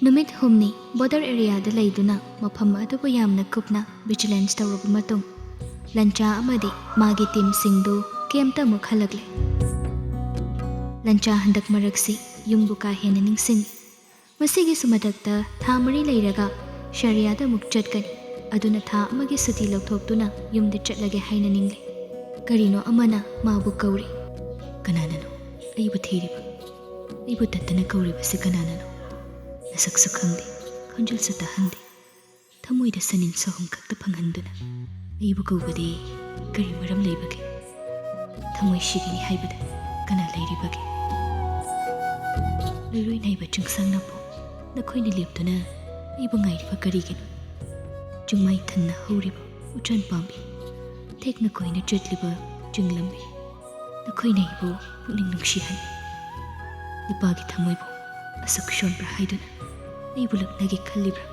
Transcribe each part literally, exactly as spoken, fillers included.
ꯅꯨꯃꯤꯠ ꯍꯨꯝꯅꯤ ꯕꯣꯔꯗꯔ ꯑꯦꯔꯤꯌꯥꯗ ꯂꯩꯗꯨꯅ ꯃꯐꯝ ꯑꯗꯨꯕꯨ ꯌꯥꯝꯅ ꯀꯨꯞꯅ ꯚꯤꯖꯤꯂꯦꯟꯁ ꯇꯧꯔꯕ ꯃꯇꯨꯡ, ꯂꯟꯆꯥ ꯑꯃꯗꯤ ꯃꯥꯒꯤ ꯇꯤꯝꯁꯤꯡꯗꯨ ꯀꯩꯝꯇ ꯑꯃꯨꯛ ꯍꯜꯂꯛꯂꯦ꯫ ꯂꯟꯆꯥ ꯍꯟꯗꯛ ꯃꯔꯛꯁꯤ ꯌꯨꯝꯕꯨ ꯀꯥ ꯍꯦꯟꯅ ꯅꯤꯡꯁꯤꯡꯏ꯫ ꯃꯁꯤꯒꯤꯁꯨ ꯃꯊꯛꯇ ꯊꯥ ꯃꯔꯤ ꯂꯩꯔꯒ ꯁꯔꯤꯌꯥꯗ ꯑꯃꯨꯛ ꯆꯠꯀꯅꯤ꯫ ꯑꯗꯨꯅ ꯊꯥ ꯑꯃꯒꯤ ꯁꯨꯇꯤ ꯂꯧꯊꯣꯛꯇꯨꯅ ꯌꯨꯝꯗ ꯆꯠꯂꯒꯦ ꯍꯥꯏꯅ ꯅꯤꯡꯂꯦ꯫ ꯀꯔꯤꯅꯣ ꯑꯃꯅ ꯃꯥꯕꯨ ꯀꯧꯔꯤ꯫ "ꯀꯅꯥꯅꯅꯣ ꯑꯩꯕꯨ ꯊꯤꯔꯤꯕ? ꯑꯩꯕꯨ ꯇꯠꯇꯅ ꯀꯧꯔꯤꯕꯁꯤ ꯀꯅꯥꯅꯅꯣ? ꯅꯁꯛꯁꯨ ꯈꯪꯗꯦ, ꯈꯣꯟꯖꯦꯜꯁꯨ ꯇꯥꯍꯟꯗꯦ꯫ ꯊꯃꯣꯏꯗ ꯁꯅꯤꯟ ꯁꯍꯨꯝ ꯈꯛꯇ ꯐꯪꯍꯟꯗꯨꯅ ꯑꯩꯕꯨ ꯀꯧꯕꯗꯤ ꯀꯔꯤ ꯃꯔꯝ ꯂꯩꯕꯒꯦ? ꯊꯃꯣꯏ ꯁꯤꯒꯅꯤ ꯍꯥꯏꯕꯗ ꯀꯅꯥ ꯂꯩꯔꯤꯕꯒꯦ? ꯂꯣꯏꯔꯣꯏ ꯅꯥꯏꯕ ꯆꯤꯡꯁꯥꯡ ꯅꯥꯄꯣꯛ, ꯅꯈꯣꯏꯅ ꯂꯦꯞꯇꯨꯅ ꯑꯩꯕꯨ ꯉꯥꯏꯔꯤꯕ ꯀꯔꯤꯒꯤꯅꯣ? ꯆꯤꯡꯃꯥꯏ ꯊꯟꯅ ꯍꯧꯔꯤꯕ ꯎꯆꯥꯟ ꯄꯥꯝꯕꯤ, ꯊꯦꯛꯅ ꯀꯣꯏꯅ ꯆꯠꯂꯤꯕ ꯆꯤꯡ ꯂꯝꯕꯤ, ꯅꯈꯣꯏꯅ ꯑꯩꯕꯨ ꯄꯨꯛꯅꯤꯡ ꯅꯨꯡꯁꯤꯍꯜꯂꯤ꯫ ꯅꯨꯄꯥꯒꯤ ꯊꯃꯣꯏꯕꯨ ꯑꯁꯨꯛ ꯁꯣꯟꯕ꯭ꯔꯥ ꯍꯥꯏꯗꯨꯅ ꯑꯩꯕꯨ ꯂꯛꯅꯒꯦ ꯈꯜꯂꯤꯕ꯭ꯔꯥ?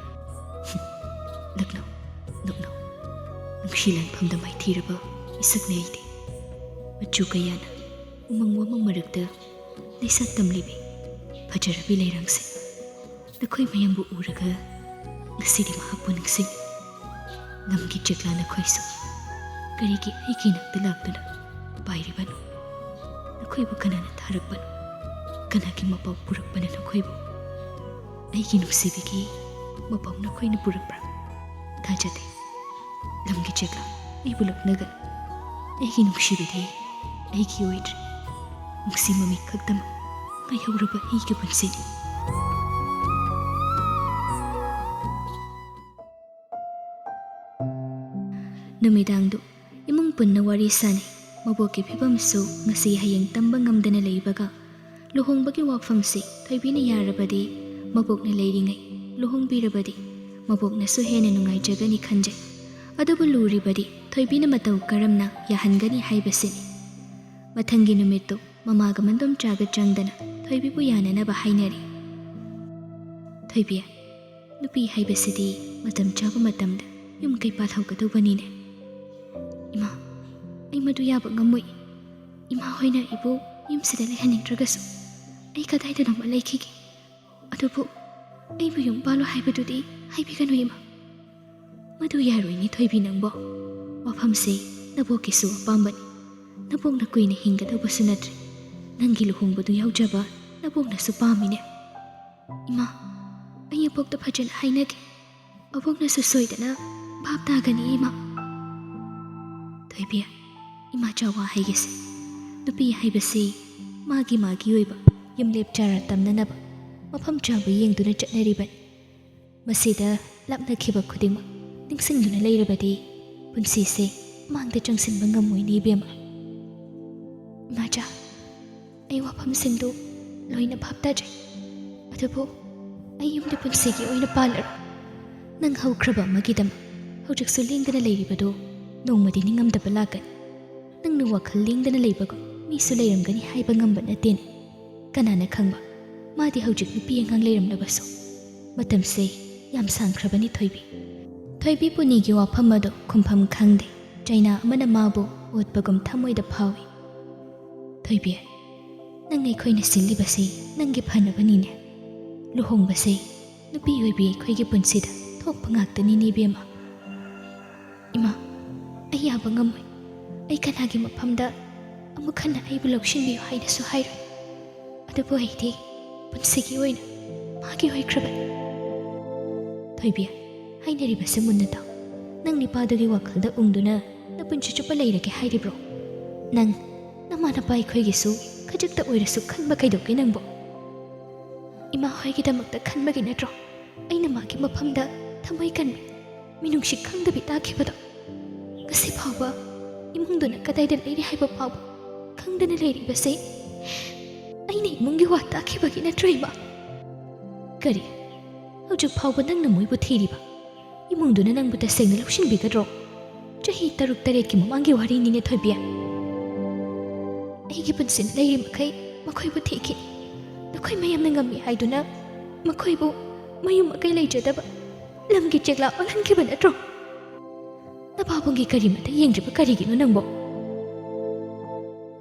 ꯂꯛꯅꯧ, ꯅꯣꯛꯅꯧ꯫ ꯅꯨꯡꯁꯤ ꯂꯥꯟꯐꯝꯗ ꯃꯥꯏꯊꯤꯔꯕ ꯃꯤꯁꯛꯅꯤ ꯑꯩꯗꯤ꯫ ꯃꯆꯨ ꯀꯌꯥꯅ ꯎꯃꯪ ꯋꯥꯃꯪ ꯃꯔꯛꯇ ꯂꯩꯁꯥ ꯇꯝꯂꯤꯕꯤ ꯐꯖꯔꯕꯤ ꯂꯩꯔꯥꯡꯁꯦ꯫ ꯅꯈꯣꯏ ꯃꯌꯥꯝꯕꯨ ꯎꯔꯒ ꯉꯁꯤꯗꯤ ꯃꯍꯥꯛꯄꯨ ꯅꯤꯡꯁꯤꯡ꯫ ꯂꯝꯒꯤ ꯆꯦꯛꯂꯥ ꯅꯈꯣꯏꯁꯨ ꯀꯔꯤꯒꯤ ꯑꯩꯒꯤ ꯏꯅꯥꯛꯇ ꯂꯥꯛꯇꯨꯅ ꯄꯥꯏꯔꯤꯕꯅꯣ? ꯅꯈꯣꯏꯕꯨ ꯀꯅꯥꯅ ꯊꯥꯔꯛꯄꯅꯣ? ꯀꯅꯥꯒꯤ ꯃꯄꯥꯎ ꯄꯨꯔꯛꯄꯅꯣ ꯅꯈꯣꯏꯕꯨ? ꯑꯩꯒꯤ ꯅꯨꯡꯁꯤꯕꯤꯒꯤ ꯃꯄꯥꯎ ꯅꯈꯣꯏꯅ ꯄꯨꯔꯛꯄ꯭ꯔꯥ? ꯊꯥꯖꯗꯦ꯫ ꯂꯝꯒꯤ ꯆꯦꯛꯂꯥ, ꯑꯩꯕꯨ ꯂꯛꯅꯒꯅꯨ꯫ ꯑꯩꯒꯤ ꯅꯨꯡꯁꯤꯕꯤꯗꯤ ꯑꯩꯒꯤ ꯑꯣꯏꯗ꯭ꯔꯦ꯫ ꯅꯨꯡꯁꯤ ꯃꯃꯤ ꯈꯛꯇꯃꯛ ꯉꯥꯏꯍꯧꯔꯕ ꯑꯩꯒꯤ ꯄꯨꯟꯁꯤꯅꯤ꯫ ꯅꯨꯃꯤꯗꯥꯡꯗꯨ ꯏꯃꯨꯡ ꯄꯨꯟꯅ ꯋꯥꯔꯤ ꯁꯥꯅꯩ꯫ ꯃꯕꯣꯛꯀꯤ ꯐꯤꯕꯝꯁꯨ ꯉꯁꯤ ꯍꯌꯦꯡ ꯇꯝꯕ ꯉꯝꯗꯅ ꯂꯩꯕꯒ, ꯂꯨꯍꯣꯡꯕꯒꯤ ꯋꯥꯐꯝꯁꯤ ꯊꯣꯏꯕꯤꯅ ꯌꯥꯔꯕꯗꯤ ꯃꯕꯣꯛꯅ ꯂꯩꯔꯤꯉꯩ ꯂꯨꯍꯣꯡꯕꯤꯔꯕꯗꯤ ꯃꯕꯣꯛꯅꯁꯨ ꯍꯦꯟꯅ ꯅꯨꯡꯉꯥꯏꯖꯒꯅꯤ ꯈꯟꯖꯩ꯫ ꯑꯗꯨꯕꯨ ꯂꯨꯔꯤꯕꯗꯤ ꯊꯣꯏꯕꯤꯅ ꯃꯇꯧ ꯀꯔꯝꯅ ꯌꯥꯍꯟꯒꯅꯤ ꯍꯥꯏꯕꯁꯤꯅꯤ꯫ ꯃꯊꯪꯒꯤ ꯅꯨꯃꯤꯠꯇꯨ ꯃꯃꯥꯒ ꯃꯟꯗꯣꯝꯆꯥꯒ ꯆꯪꯗꯅ ꯊꯣꯏꯕꯤꯕꯨ ꯌꯥꯅꯅꯕ ꯍꯥꯏꯅꯔꯤ꯫ "ꯊꯣꯏꯕꯤ, ꯅꯨꯄꯤ ꯍꯥꯏꯕꯁꯤꯗꯤ ꯃꯇꯝ ꯆꯥꯕ ꯃꯇꯝꯗ ꯌꯨꯝ ꯀꯩ ꯄꯥꯜꯍꯧꯒꯗꯧꯕꯅꯤꯅꯦ꯫" "ꯏꯃꯥ, ꯑꯩ ꯃꯗꯨ ꯌꯥꯕ ꯉꯝꯃꯣꯏ꯫ ꯏꯃꯥ ꯍꯣꯏꯅ ꯑꯩꯕꯨ ꯌꯨꯝꯁꯤꯗ ꯂꯩꯍꯟꯅꯤꯡꯗ꯭ꯔꯒꯁꯨ ꯑꯩ ꯀꯗꯥꯏꯗꯅꯣꯃ ꯂꯩꯈꯤꯒꯦ꯫ ꯑꯗꯨꯕꯨ ꯑꯩꯕꯨ ꯌꯨꯝ ꯄꯥꯜꯂꯣ ꯍꯥꯏꯕꯗꯨꯗꯤ ꯍꯥꯏꯕꯤꯒꯅꯨ, ꯏꯃꯥ꯫ ꯃꯗꯨ ꯌꯥꯔꯣꯏꯅꯦ, ꯊꯣꯏꯕꯤ, ꯅꯪꯕꯣ꯫ ꯋꯥꯐꯝꯁꯦ ꯅꯕꯣꯛꯀꯤꯁꯨ ꯑꯄꯥꯝꯕꯅꯤ꯫ ꯅꯕꯣꯛꯅ ꯀꯨꯏꯅ ꯍꯤꯡꯒꯗꯧꯕꯁꯨ ꯅꯠꯇ꯭ꯔꯦ꯫ ꯅꯪꯒꯤ ꯂꯨꯍꯣꯡꯕꯗꯨ ꯌꯥꯎꯖꯕ ꯅꯕꯣꯛꯅꯁꯨ ꯄꯥꯝꯃꯤꯅꯦ꯫ ꯏꯃꯥ, ꯑꯩ ꯑꯕꯣꯛꯇ ꯐꯖꯅ ꯍꯥꯏꯅꯒꯦ꯫ ꯑꯕꯣꯛꯅꯁꯨ ꯁꯣꯏꯗꯅ ꯚꯥꯞ ꯇꯥꯒꯅꯤ, ꯏꯃꯥ꯫ ꯊꯣꯏꯕꯤ, ꯏꯃꯥꯆꯥ ꯋꯥ ꯍꯥꯏꯒꯦꯁꯦ꯫ ꯅꯨꯄꯤ ꯍꯥꯏꯕꯁꯤ ꯃꯥꯒꯤ ꯃꯥꯒꯤ ꯑꯣꯏꯕ ꯌꯨꯝꯂꯦꯞ ꯆꯥꯔ ꯇꯝꯅꯅꯕ ꯃꯐꯝ ꯆꯥꯕ ꯌꯦꯡꯗꯨꯅ ꯆꯠꯅꯔꯤꯕꯅꯤ꯫ ꯃꯁꯤꯗ ꯂꯥꯞꯅꯈꯤꯕ ꯈꯨꯗꯤꯡꯃꯛ ꯅꯤꯡꯁꯤꯡꯗꯨꯅ ꯂꯩꯔꯕꯗꯤ ꯄꯨꯟꯁꯤꯁꯦ ꯃꯥꯡꯗ ꯆꯪꯁꯤꯟꯕ ꯉꯝꯃꯣꯏꯅꯦ, ꯏꯕꯦꯝꯃ꯫ ꯏꯃꯥꯆꯥ, ꯑꯩ ꯋꯥꯐꯝꯁꯤꯡꯗꯨ ꯂꯣꯏꯅ ꯚꯥꯞ ꯇꯥꯖꯩ꯫ ꯑꯗꯨꯕꯨ ꯑꯩ ꯌꯨꯝꯗ ꯄꯨꯟꯁꯤꯒꯤ ꯑꯣꯏꯅ ꯄꯥꯜꯂꯔꯣꯏ꯫ ꯅꯪ ꯍꯧꯈ꯭ꯔꯕ ꯑꯃꯒꯤꯗꯃꯛ ꯍꯧꯖꯤꯛꯁꯨ ꯂꯦꯡꯗꯅ ꯂꯩꯔꯤꯕꯗꯨ ꯅꯣꯡꯃꯗꯤ ꯅꯤꯡꯉꯝꯗꯕ ꯂꯥꯛꯀꯅꯤ꯫ ꯅꯪꯅ ꯋꯥꯈꯜ ꯂꯦꯡꯗꯅ ꯂꯩꯕꯒꯨꯝ ꯃꯤꯁꯨ ꯂꯩꯔꯝꯒꯅꯤ ꯍꯥꯏꯕ ꯉꯝꯕ ꯅꯠꯇꯦꯅꯦ꯫ ꯀꯅꯥꯅ ꯈꯪꯕ, ꯃꯥꯗꯤ ꯍꯧꯖꯤꯛ ꯅꯨꯄꯤ ꯑꯉꯥꯡ ꯂꯩꯔꯝꯂꯕꯁꯨ꯫ ꯃꯇꯝꯁꯦ ꯌꯥꯝ ꯁꯥꯡꯈ꯭ꯔꯕꯅꯤ, ꯊꯣꯏꯕꯤ꯫ ꯊꯣꯏꯕꯤ ꯄꯨꯅꯤꯒꯤ ꯋꯥꯐꯝ ꯑꯗꯨ ꯈꯨꯝꯐꯝ ꯈꯪꯗꯦ꯫ ꯆꯩꯅꯥ ꯑꯃꯅ ꯃꯥꯕꯨ ꯑꯣꯠꯄꯒꯨꯝ ꯊꯃꯣꯏꯗ ꯐꯥꯎꯏ꯫ ꯊꯣꯏꯕꯤ, ꯅꯪ ꯑꯩꯈꯣꯏꯅ ꯁꯤꯜꯂꯤꯕꯁꯤ ꯅꯪꯒꯤ ꯐꯅꯕꯅꯤꯅꯦ꯫ ꯂꯨꯍꯣꯡꯕꯁꯤ ꯅꯨꯄꯤ ꯑꯣꯏꯕꯤ ꯑꯩꯈꯣꯏꯒꯤ ꯄꯨꯟꯁꯤꯗ ꯊꯣꯛꯄ ꯉꯥꯛꯇꯅꯤꯅꯦ, ꯏꯕꯦꯝꯃ꯫ ꯏꯃꯥ, ꯑꯩ ꯌꯥꯕ ꯉꯝꯃꯣꯏ꯫ ꯑꯩ ꯀꯅꯥꯒꯤ ꯃꯐꯝꯗ ꯑꯃꯨꯛ ꯍꯟꯅ ꯑꯩꯕꯨ ꯂꯧꯁꯤꯟꯕꯤꯌꯨ ꯍꯥꯏꯅꯁꯨ ꯍꯥꯏꯔꯣꯏ꯫ ꯑꯗꯨꯕꯨ ꯑꯩꯗꯤ ꯄꯨꯟꯁꯤꯒꯤ ꯑꯣꯏꯅ ꯃꯥꯒꯤ ꯑꯣꯏꯈ꯭ꯔꯕꯅꯤ꯫ ꯊꯣꯏꯕꯤ, ꯍꯥꯏꯅꯔꯤꯕꯁꯦ ꯃꯨꯟꯅ ꯇꯥꯎ꯫ ꯅꯪ ꯅꯤꯄꯥꯗꯨꯒꯤ ꯋꯥꯈꯜꯗ ꯎꯡꯗꯨꯅ ꯅꯄꯨꯟꯁꯤ ꯆꯨꯞꯄ ꯂꯩꯔꯒꯦ ꯍꯥꯏꯔꯤꯕ꯭ꯔꯣ? ꯅꯪ, ꯅꯃꯥ ꯅꯄꯥ ꯑꯩꯈꯣꯏꯒꯤꯁꯨ ꯈꯖꯤꯛꯇ ꯑꯣꯏꯔꯁꯨ ꯈꯟꯕ ꯀꯩꯗꯧꯒꯦ ꯅꯪꯕꯣ? ꯏꯃꯥ ꯍꯣꯏꯒꯤꯗꯃꯛꯇ ꯈꯟꯕꯒꯤ ꯅꯠꯇ꯭ꯔꯣ ꯑꯩꯅ ꯃꯥꯒꯤ ꯃꯐꯝꯗ ꯊꯃꯣꯏ ꯀꯟꯕꯤ, ꯃꯤꯅꯨꯡꯁꯤ ꯈꯪꯗꯕꯤ ꯇꯥꯈꯤꯕꯗꯣ? ꯉꯁꯤ ꯐꯥꯎꯕ ꯏꯃꯨꯡꯗꯨꯅ ꯀꯗꯥꯏꯗ ꯂꯩꯔꯤ ꯍꯥꯏꯕ ꯐꯥꯎꯕ ꯈꯪꯗꯅ ꯂꯩꯔꯤꯕꯁꯦ ꯑꯩꯅ ꯏꯃꯨꯡꯒꯤ ꯋꯥ ꯇꯥꯈꯤꯕꯒꯤ ꯅꯠꯇ꯭ꯔꯣ, ꯏꯃꯥ? ꯀꯔꯤ? ꯍꯧꯖꯤꯛ ꯐꯥꯎꯕ ꯅꯪꯅ ꯃꯣꯏꯕꯨ ꯊꯤꯔꯤꯕ? ꯏꯃꯨꯡꯗꯨꯅ ꯅꯪꯕꯨ ꯇꯁꯦꯡꯅ ꯂꯧꯁꯤꯟꯕꯤꯒꯗ꯭ꯔꯣ? ꯆꯍꯤ ꯇꯔꯨꯛ ꯇꯔꯦꯠꯀꯤ ꯃꯃꯥꯡꯒꯤ ꯋꯥꯔꯤꯅꯤꯅꯦ, ꯊꯣꯏꯕꯤ꯫ ꯑꯩꯒꯤ ꯄꯨꯟꯁꯤꯅ ꯂꯩꯔꯤ ꯃꯈꯩ ꯃꯈꯣꯏꯕꯨ ꯊꯤꯈꯤꯅꯤ꯫ ꯅꯈꯣꯏ ꯃꯌꯥꯝꯅ ꯉꯝꯃꯤ ꯍꯥꯏꯗꯨꯅ ꯃꯈꯣꯏꯕꯨ ꯃꯌꯨꯝ ꯃꯀꯩ ꯂꯩꯖꯗꯕ ꯂꯝꯒꯤ ꯆꯦꯛꯂꯥ ꯑꯣꯜꯍꯟꯈꯤꯕ ꯅꯠꯇ꯭ꯔꯣ? ꯅꯄꯥꯕꯨꯡꯒꯤ ꯀꯔꯤꯃꯇ ꯌꯦꯡꯗ꯭ꯔꯤꯕ ꯀꯔꯤꯒꯤꯅꯣ ꯅꯪꯕꯣ?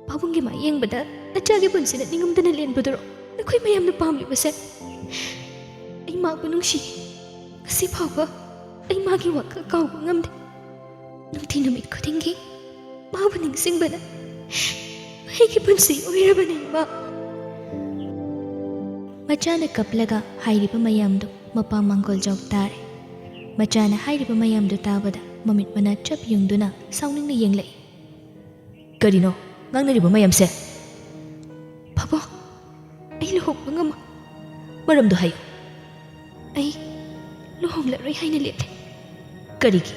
ꯄꯥꯕꯨꯡꯒꯤ ꯃꯥ ꯌꯦꯡꯕꯗ ꯅꯆꯥꯒꯤ ꯄꯨꯟꯁꯤꯅ ꯅꯤꯡꯉꯝꯗꯅ ꯂꯦꯟꯕꯗꯨꯔꯣ ꯅꯈꯣꯏ ꯃꯌꯥꯝꯅ ꯄꯥꯝꯂꯤꯕꯁꯦ? ꯑꯩ ꯃꯥꯕꯨ ꯅꯨꯡꯁꯤ꯫ ꯉꯁꯤ ꯐꯥꯎꯕ ꯑꯩ ꯃꯥꯒꯤ ꯋꯥꯈꯜ ꯀꯥꯎꯕ ꯉꯝꯗꯦ꯫ ꯅꯨꯡꯇꯤ ꯅꯨꯃꯤꯠ ꯈꯨꯗꯤꯡꯒꯤ ꯃꯥꯕꯨ ꯅꯤꯡꯁꯤꯡꯕꯅ ꯑꯩꯒꯤ ꯄꯨꯟꯁꯤ ꯑꯣꯏꯔꯕꯅꯤ, ꯏꯃꯥ꯫ ꯃꯆꯥꯅ ꯀꯞꯂꯒ ꯍꯥꯏꯔꯤꯕ ꯃꯌꯥꯝꯗꯨ ꯃꯄꯥ ꯃꯥꯡꯒꯣꯜꯖꯥꯎ ꯇꯥꯔꯦ꯫ ꯃꯆꯥꯅ ꯍꯥꯏꯔꯤꯕ ꯃꯌꯥꯝꯗꯨ ꯇꯥꯕꯗ ꯃꯃꯤꯠ ꯃꯅꯥ ꯆꯞ ꯌꯨꯡꯗꯨꯅ ꯁꯥꯎꯅꯤꯡꯅ ꯌꯦꯡꯂꯛꯏ꯫ "ꯀꯔꯤꯅꯣ ꯉꯥꯡꯅꯔꯤꯕ ꯃꯌꯥꯝꯁꯦ?" "ꯄꯥꯕꯨꯡ, ꯑꯩ ꯂꯨꯍꯣꯡꯕ ꯉꯝꯃꯣꯏ꯫" "ꯃꯔꯝꯗꯣ ꯍꯥꯏꯌꯨ꯫" "ꯑꯩ ꯂꯨꯍꯣꯡꯂꯔꯣꯏ ꯍꯥꯏꯅ ꯂꯦꯞꯂꯦ꯫" "ꯀꯔꯤꯒꯤ?"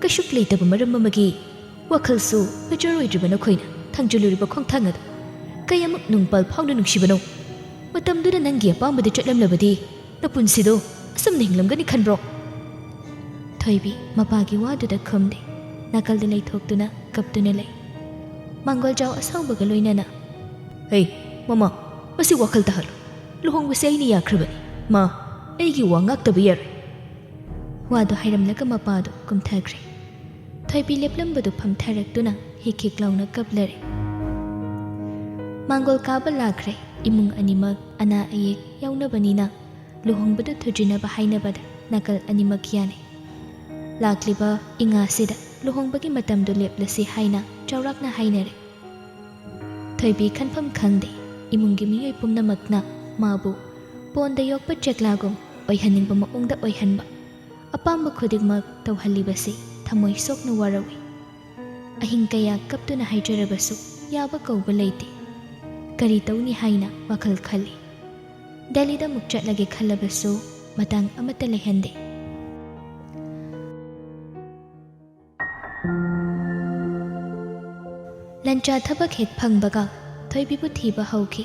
"ꯀꯩꯁꯨ ꯂꯩꯇꯕ ꯃꯔꯝ ꯑꯃꯒꯤ ꯋꯥꯈꯜꯁꯨ ꯃꯦꯆꯣꯔ ꯑꯣꯏꯗ꯭ꯔꯤꯕ ꯅꯈꯣꯏꯅ ꯊꯥꯡꯖꯤꯜꯂꯨꯔꯤꯕ ꯈꯣꯡꯊꯥꯡ ꯑꯗꯨ ꯀꯌꯥꯃꯨꯛ ꯅꯨꯡꯄꯥꯜ ꯐꯥꯎꯅ ꯅꯨꯡꯁꯤꯕꯅꯣ? ꯃꯇꯝꯗꯨꯗ ꯅꯪꯒꯤ ꯑꯄꯥꯝꯕꯗ ꯆꯠꯂꯝꯂꯕꯗꯤ ꯅꯄꯨꯟꯁꯤꯗꯣ ꯑꯁꯨꯝꯅ ꯍꯤꯡꯂꯝꯒꯅꯤ ꯈꯟꯕ꯭ꯔꯣ?" ꯊꯣꯏꯕꯤ ꯃꯄꯥꯒꯤ ꯋꯥꯗꯨꯗ ꯈꯨꯝꯗꯦ꯫ ꯅꯥꯀꯜꯗ ꯂꯩꯊꯣꯛꯇꯨꯅ ꯀꯞꯇꯨꯅ ꯂꯩ꯫ ꯃꯥꯡꯒꯣꯜꯖꯥꯎ ꯑꯁꯥꯎꯕꯒ ꯂꯣꯏꯅꯅ, "ꯍꯦ, ꯃꯃꯥ, ꯃꯁꯤ ꯋꯥꯈꯜ ꯇꯥꯍꯜꯂꯨ꯫ ꯂꯨꯍꯣꯡꯕꯁꯦ ꯑꯩꯅ ꯌꯥꯈ꯭ꯔꯕꯅꯤ꯫ ꯃꯥ, ꯑꯩꯒꯤ ꯋꯥ ꯉꯥꯛꯇꯕ ꯌꯥꯔꯣꯏ꯫" ꯋꯥꯗꯨ ꯍꯥꯏꯔꯝꯂꯒ ꯃꯄꯥꯗꯨ ꯀꯨꯝꯊꯈ꯭ꯔꯦ꯫ ꯊꯣꯏꯕꯤ ꯂꯦꯞꯂꯝꯕꯗꯨ ꯐꯝꯊꯔꯛꯇꯨꯅ ꯍꯤꯛ ꯍꯤꯛ ꯂꯥꯎꯅ ꯀꯞꯂꯔꯦ꯫ ꯃꯥꯡꯒꯣꯜ ꯀꯥꯕ ꯂꯥꯛꯈ꯭ꯔꯦ꯫ ꯏꯃꯨꯡ ꯑꯅꯤꯃꯛ ꯑꯅꯥ ꯑꯌꯦꯛ ꯌꯥꯎꯅꯕꯅꯤꯅ ꯂꯨꯍꯣꯡꯕꯗꯨ ꯊꯨꯖꯤꯟꯅꯕ ꯍꯥꯏꯅꯕꯗ ꯅꯥꯀꯜ ꯑꯅꯤꯃꯛ ꯌꯥꯅꯩ꯫ ꯂꯥꯛꯂꯤꯕ ꯏꯉꯥꯁꯤꯗ ꯂꯨꯍꯣꯡꯕꯒꯤ ꯃꯇꯝꯗꯨ ꯂꯦꯞꯂꯁꯤ ꯍꯥꯏꯅ ꯆꯥꯎꯔꯥꯛꯅ ꯍꯥꯏꯅꯔꯦ꯫ ꯊꯣꯏꯕꯤ ꯈꯟꯐꯝ ꯈꯪꯗꯦ꯫ ꯏꯃꯨꯡꯒꯤ ꯃꯤꯑꯣꯏ ꯄꯨꯝꯅꯃꯛꯅ ꯃꯥꯕꯨ ꯄꯣꯟꯗ ꯌꯣꯛꯄ ꯆꯦꯛꯂꯥꯒꯨꯝ ꯑꯣꯏꯍꯟꯅꯤꯡꯕ ꯃꯑꯣꯡꯗ ꯑꯣꯏꯍꯟꯕ, ꯑꯄꯥꯝꯕ ꯈꯨꯗꯤꯡꯃꯛ ꯇꯧꯍꯜꯂꯤꯕꯁꯤ ꯊꯃꯣꯏ ꯁꯣꯛꯅ ꯋꯥꯔꯧꯏ꯫ ꯑꯍꯤꯡ ꯀꯌꯥ ꯀꯞꯇꯨꯅ ꯍꯥꯏꯖꯔꯕꯁꯨ ꯌꯥꯕ ꯀꯧꯕ ꯂꯩꯇꯦ꯫ ꯀꯔꯤ ꯇꯧꯅꯤ ꯍꯥꯏꯅ ꯋꯥꯈꯜ ꯈꯜꯂꯤ꯫ ꯗꯦꯜꯂꯤꯗ ꯑꯃꯨꯛ ꯆꯠꯂꯒꯦ ꯈꯜꯂꯕꯁꯨ ꯃꯇꯥꯡ ꯑꯃꯠꯇ ꯂꯩꯍꯟꯗꯦ꯫ ꯂꯟꯆꯥ ꯊꯕꯛ ꯍꯦꯛ ꯐꯪꯕꯒ ꯊꯣꯏꯕꯤꯕꯨ ꯊꯤꯕ ꯍꯧꯈꯤ꯫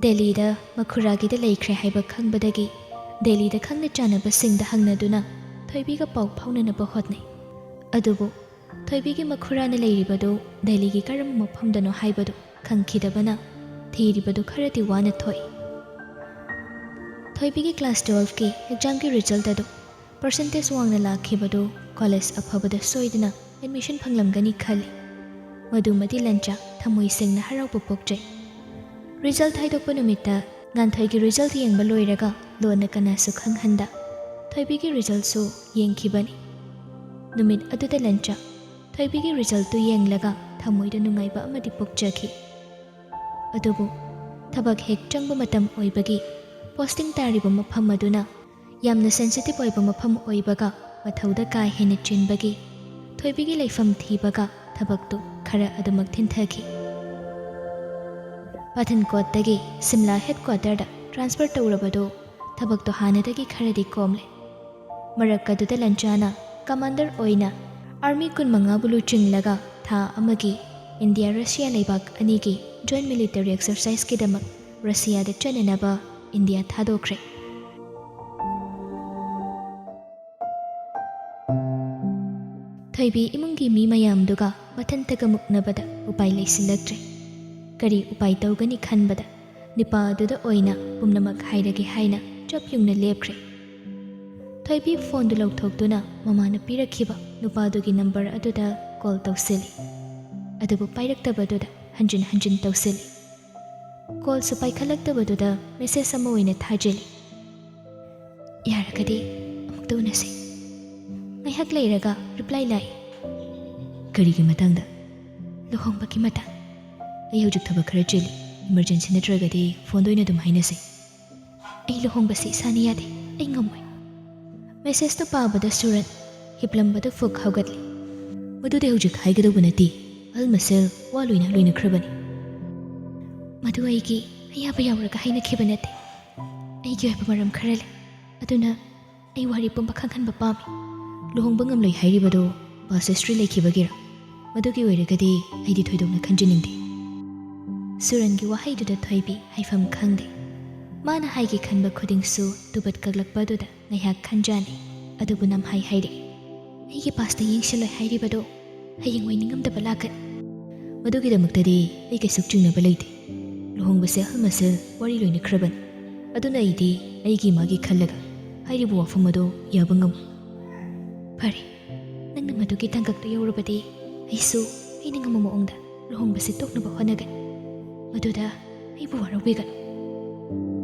ꯗꯦꯜꯂꯤꯗ ꯃꯈꯨꯔꯥꯒꯤꯗ ꯂꯩꯈ꯭ꯔꯦ ꯍꯥꯏꯕ ꯈꯪꯕꯗꯒꯤ ꯗꯦꯜꯂꯤꯗ ꯈꯪꯅ ꯆꯥꯟꯅꯕꯁꯤꯡꯗ ꯍꯪꯅꯗꯨꯅ ꯊꯣꯏꯕꯤꯒ ꯄꯥꯎ ꯐꯥꯎꯅꯅꯕ ꯍꯣꯠꯅꯩ꯫ ꯑꯗꯨꯕꯨ ꯊꯣꯏꯕꯤꯒꯤ ꯃꯈꯨꯔꯥꯅ ꯂꯩꯔꯤꯕꯗꯨ ꯗꯦꯜꯂꯤꯒꯤ ꯀꯔꯝꯕ ꯃꯐꯝꯗꯅꯣ ꯍꯥꯏꯕꯗꯨ ꯈꯪꯈꯤꯗꯕꯅ ꯊꯤꯔꯤꯕꯗꯨ ꯈꯔꯗꯤ ꯋꯥꯅ ꯊꯣꯛꯏ꯫ ꯊꯣꯏꯕꯤꯒꯤ ꯀ꯭ꯂꯥꯁ ꯇꯨꯋꯦꯜꯐꯀꯤ ꯑꯦꯛꯖꯥꯝꯒꯤ ꯔꯤꯖꯜꯠ ꯑꯗꯨ ꯄꯔꯁꯦꯟꯇꯦꯖ ꯋꯥꯡꯅ ꯂꯥꯛꯈꯤꯕꯗꯨ ꯀꯣꯂꯦꯖ ꯑꯐꯕꯗ ꯁꯣꯏꯗꯅ ꯑꯦꯗꯃꯤꯁꯟ ꯐꯪꯂꯝꯒꯅꯤ ꯈꯜꯂꯤ꯫ ꯃꯗꯨꯃꯗꯤ ꯂꯟꯆꯥ ꯊꯃꯣꯏ ꯁꯦꯡꯅ ꯍꯔꯥꯎꯕ ꯄꯣꯛꯆꯩ꯫ ꯔꯤꯖꯜꯠ ꯍꯥꯏꯗꯣꯛꯄ ꯅꯨꯃꯤꯠꯇ ꯉꯥꯟꯊꯣꯏꯒꯤ ꯔꯤꯖꯜꯠ ꯌꯦꯡꯕ ꯂꯣꯏꯔꯒ ꯂꯣꯟꯅ ꯀꯅꯥꯁꯨ ꯈꯪꯍꯟꯗ ꯊꯣꯏꯕꯤꯒꯤ ꯔꯤꯖꯜꯁꯨ ꯌꯦꯡꯈꯤꯕꯅꯤ꯫ ꯅꯨꯃꯤꯠ ꯑꯗꯨꯗ ꯂꯟꯆꯥ ꯊꯣꯏꯕꯤꯒꯤ ꯔꯤꯖꯜꯇꯨ ꯌꯦꯡꯂꯒ ꯊꯃꯣꯏꯗ ꯅꯨꯡꯉꯥꯏꯕ ꯑꯃꯗꯤ ꯄꯣꯛꯆꯈꯤ꯫ ꯑꯗꯨꯕꯨ ꯊꯕꯛ ꯍꯦꯛ ꯆꯪꯕ ꯃꯇꯝ ꯑꯣꯏꯕꯒꯤ ꯄꯣꯁꯇꯤꯡ ꯇꯥꯔꯤꯕ ꯃꯐꯝ ꯑꯗꯨꯅ ꯌꯥꯝꯅ ꯁꯦꯟꯁꯤꯇꯤꯚ ꯑꯣꯏꯕ ꯃꯐꯝ ꯑꯣꯏꯕꯒ ꯃꯊꯧꯗ ꯀꯥ ꯍꯦꯟꯅ ꯆꯤꯟꯕꯒꯤ ꯊꯣꯏꯕꯤꯒꯤ ꯂꯩꯐꯝ ꯊꯤꯕꯒ ꯊꯕꯛꯇꯨ ꯈꯔ ꯑꯗꯨꯃꯛ ꯊꯤꯟꯊꯈꯤ꯫ ꯄꯊꯟꯀꯣꯠꯇꯒꯤ ꯁꯤꯝꯂꯥ ꯍꯦꯗꯀ꯭ꯋꯥꯇꯔꯗ ꯇ꯭ꯔꯥꯟꯁꯐꯔ ꯇꯧꯔꯕꯗꯨ ꯊꯕꯛꯇꯨ ꯍꯥꯟꯅꯗꯒꯤ ꯈꯔꯗꯤ ꯀꯣꯝꯂꯦ꯫ ꯃꯔꯛ ꯑꯗꯨꯗ ꯂꯟꯆꯥꯅ ꯀꯃꯥꯟꯗꯔ ꯑꯣꯏꯅ ꯑꯥꯔꯃꯤ ꯀꯨꯟꯃꯉꯥꯕꯨ ꯂꯨꯆꯤꯡꯂꯒ ꯊꯥ ꯑꯃꯒꯤ ꯏꯟꯗꯤꯌꯥ ꯔꯁꯤꯌꯥ ꯂꯩꯕꯥꯛ ꯑꯅꯤꯒꯤ ꯖꯣꯏꯟ ꯃꯤꯂꯤꯇꯔꯤ ꯑꯦꯛꯁꯔꯁꯥꯏꯖꯀꯤꯗꯃꯛ ꯔꯁꯤꯌꯥꯗ ꯆꯠꯅꯅꯕ ꯏꯟꯗꯤꯌꯥ ꯊꯥꯗꯣꯛꯈ꯭ꯔꯦ꯫ ꯊꯣꯏꯕꯤ ꯏꯃꯨꯡꯒꯤ ꯃꯤ ꯃꯌꯥꯝꯗꯨꯒ ꯃꯊꯟꯇꯒ ꯃꯨꯛꯅꯕꯗ ꯎꯄꯥꯏ ꯂꯩꯁꯤꯜꯂꯛꯇ꯭ꯔꯦ꯫ ꯀꯔꯤ ꯎꯄꯥꯏ ꯇꯧꯒꯅꯤ ꯈꯟꯕꯗ ꯅꯨꯄꯥ ꯑꯗꯨꯗ ꯑꯣꯏꯅ ꯄꯨꯝꯅꯃꯛ ꯍꯥꯏꯔꯒꯦ ꯍꯥꯏꯅ ꯆꯞ ꯌꯨꯡꯅ ꯂꯦꯞꯈ꯭ꯔꯦ꯫ ꯊꯣꯏꯕꯤ ꯐꯣꯟꯗꯨ ꯂꯧꯊꯣꯛꯇꯨꯅ ꯃꯃꯥꯅ ꯄꯤꯔꯛꯈꯤꯕ ꯅꯨꯄꯥꯗꯨꯒꯤ ꯅꯝꯕꯔ ꯑꯗꯨꯗ ꯀꯣꯜ ꯇꯧꯁꯤꯜꯂꯤ꯫ ꯑꯗꯨꯕꯨ ꯄꯥꯏꯔꯛꯇꯕꯗꯨꯗ ꯍꯟꯖꯤꯟ ꯍꯟꯖꯤꯟ ꯇꯧꯁꯤꯜꯂꯤ꯫ ꯀꯣꯜꯁꯨ ꯄꯥꯏꯈꯠꯂꯛꯇꯕꯗꯨꯗ ꯃꯦꯁꯦꯖ ꯑꯃ ꯑꯣꯏꯅ ꯊꯥꯖꯤꯜꯂꯤ꯫ "ꯌꯥꯔꯒꯗꯤ ꯑꯃꯨꯛꯇ ꯎꯅꯁꯤ꯫" ꯉꯥꯏꯍꯥꯛ ꯂꯩꯔꯒ ꯔꯤꯄ꯭ꯂꯥꯏ ꯂꯥꯛꯏ꯫ "ꯀꯔꯤꯒꯤ ꯃꯇꯥꯡꯗ?" "ꯂꯨꯍꯣꯡꯕꯒꯤ ꯃꯇꯥꯡ꯫ ꯑꯩ ꯍꯧꯖꯤꯛ ꯊꯕꯛ ꯈꯔ ꯆꯤꯜꯂꯤ꯫ ꯏꯃꯔꯖꯦꯟꯁꯤ ꯅꯠꯇ꯭ꯔꯒꯗꯤ ꯐꯣꯟꯗ ꯑꯣꯏꯅ ꯑꯗꯨꯝ ꯍꯥꯏꯅꯁꯤ꯫ ꯑꯩ ꯂꯨꯍꯣꯡꯕꯁꯤ ꯏꯁꯥꯅ ꯌꯥꯗꯦ꯫ ꯑꯩ ꯉꯝꯃꯣꯏ꯫" ꯃꯦꯁꯦꯖꯇꯨ ꯄꯥꯕꯗ ꯁꯨꯔꯟ ꯍꯤꯞꯂꯝꯕꯗꯨ ꯐꯨꯛ ꯍꯧꯒꯠꯂꯤ꯫ "ꯃꯗꯨꯗꯤ ꯍꯧꯖꯤꯛ ꯍꯥꯏꯒꯗꯧꯕ ꯅꯠꯇꯦ꯫ ꯑꯍꯜ ꯃꯁꯦꯜ ꯋꯥ ꯂꯣꯏꯅ ꯂꯣꯏꯅꯈ꯭ꯔꯕꯅꯤ꯫" "ꯃꯗꯨ ꯑꯩꯒꯤ ꯑꯌꯥꯕ ꯌꯥꯎꯔꯒ ꯍꯥꯏꯅꯈꯤꯕ ꯅꯠꯇꯦ꯫ ꯑꯩꯒꯤ ꯑꯣꯏꯕ ꯃꯔꯝ ꯈꯔ ꯂꯩ꯫ ꯑꯗꯨꯅ ꯑꯩ ꯋꯥꯔꯤ ꯄꯨꯝꯕ ꯈꯪꯍꯟꯕ ꯄꯥꯝꯃꯤ꯫" "ꯂꯨꯍꯣꯡꯕ ꯉꯝꯂꯣꯏ ꯍꯥꯏꯔꯤꯕꯗꯨ ꯄꯥꯁ ꯍꯤꯁꯇ꯭ꯔꯤ ꯂꯩꯈꯤꯕꯒꯤꯔ? ꯃꯗꯨꯒꯤ ꯑꯣꯏꯔꯒꯗꯤ ꯑꯩꯗꯤ ꯊꯣꯏꯗꯣꯛꯅ ꯈꯟꯖꯅꯤꯡꯗꯦ꯫" ꯁꯨꯔꯟꯒꯤ ꯋꯥꯍꯩꯗꯨꯗ ꯊꯣꯏꯕꯤ ꯍꯥꯏꯐꯝ ꯈꯪꯗꯦ꯫ ꯃꯥꯅ ꯍꯥꯏꯒꯦ ꯈꯟꯕ ꯈꯨꯗꯤꯡꯁꯨ ꯇꯨꯕꯠ ꯀꯛꯂꯛꯄ ꯑꯗꯨꯗ ꯉꯥꯏꯍꯥꯛ ꯈꯟꯖꯥꯟꯅꯩ꯫ ꯑꯗꯨꯕꯨ ꯅꯝꯍꯥꯏ ꯍꯥꯏꯔꯛꯏ꯫ "ꯑꯩꯒꯤ ꯄꯥꯁꯇ ꯌꯦꯡꯁꯤꯜꯂꯣꯏ ꯍꯥꯏꯔꯤꯕꯗꯣ ꯍꯌꯦꯡꯋꯥꯏ ꯅꯤꯡꯉꯝꯗꯕ ꯂꯥꯛꯀꯅꯤ꯫" "ꯃꯗꯨꯒꯤꯗꯃꯛꯇꯗꯤ ꯑꯩ ꯀꯩꯁꯨ ꯆꯤꯡꯅꯕ ꯂꯩꯇꯦ꯫ ꯂꯨꯍꯣꯡꯕꯁꯦ ꯑꯍꯜ ꯃꯁꯦꯜ ꯋꯥꯔꯤ ꯂꯣꯏꯅꯈ꯭ꯔꯕꯅꯤ꯫ ꯑꯗꯨꯅ ꯑꯩꯗꯤ ꯑꯩꯒꯤ ꯏꯃꯥꯒꯤ ꯈꯜꯂꯒ ꯍꯥꯏꯔꯤꯕ ꯋꯥꯐꯝ ꯑꯗꯨ ꯌꯥꯕ ꯉꯝꯃꯣꯏ꯫" "ꯐꯔꯦ, ꯅꯪꯅ ꯃꯗꯨꯒꯤ ꯇꯥꯡꯀꯛꯇ ꯌꯧꯔꯕꯗꯤ ꯑꯩꯁꯨ ꯑꯩꯅ ꯉꯝꯕ ꯃꯑꯣꯡꯗ ꯂꯨꯍꯣꯡꯕꯁꯦ ꯇꯣꯛꯅꯕ ꯍꯣꯠꯅꯒꯅꯤ꯫ ꯃꯗꯨꯗ ꯑꯩꯕꯨ ꯋꯥꯔꯧꯕꯤꯒꯅꯨ꯫"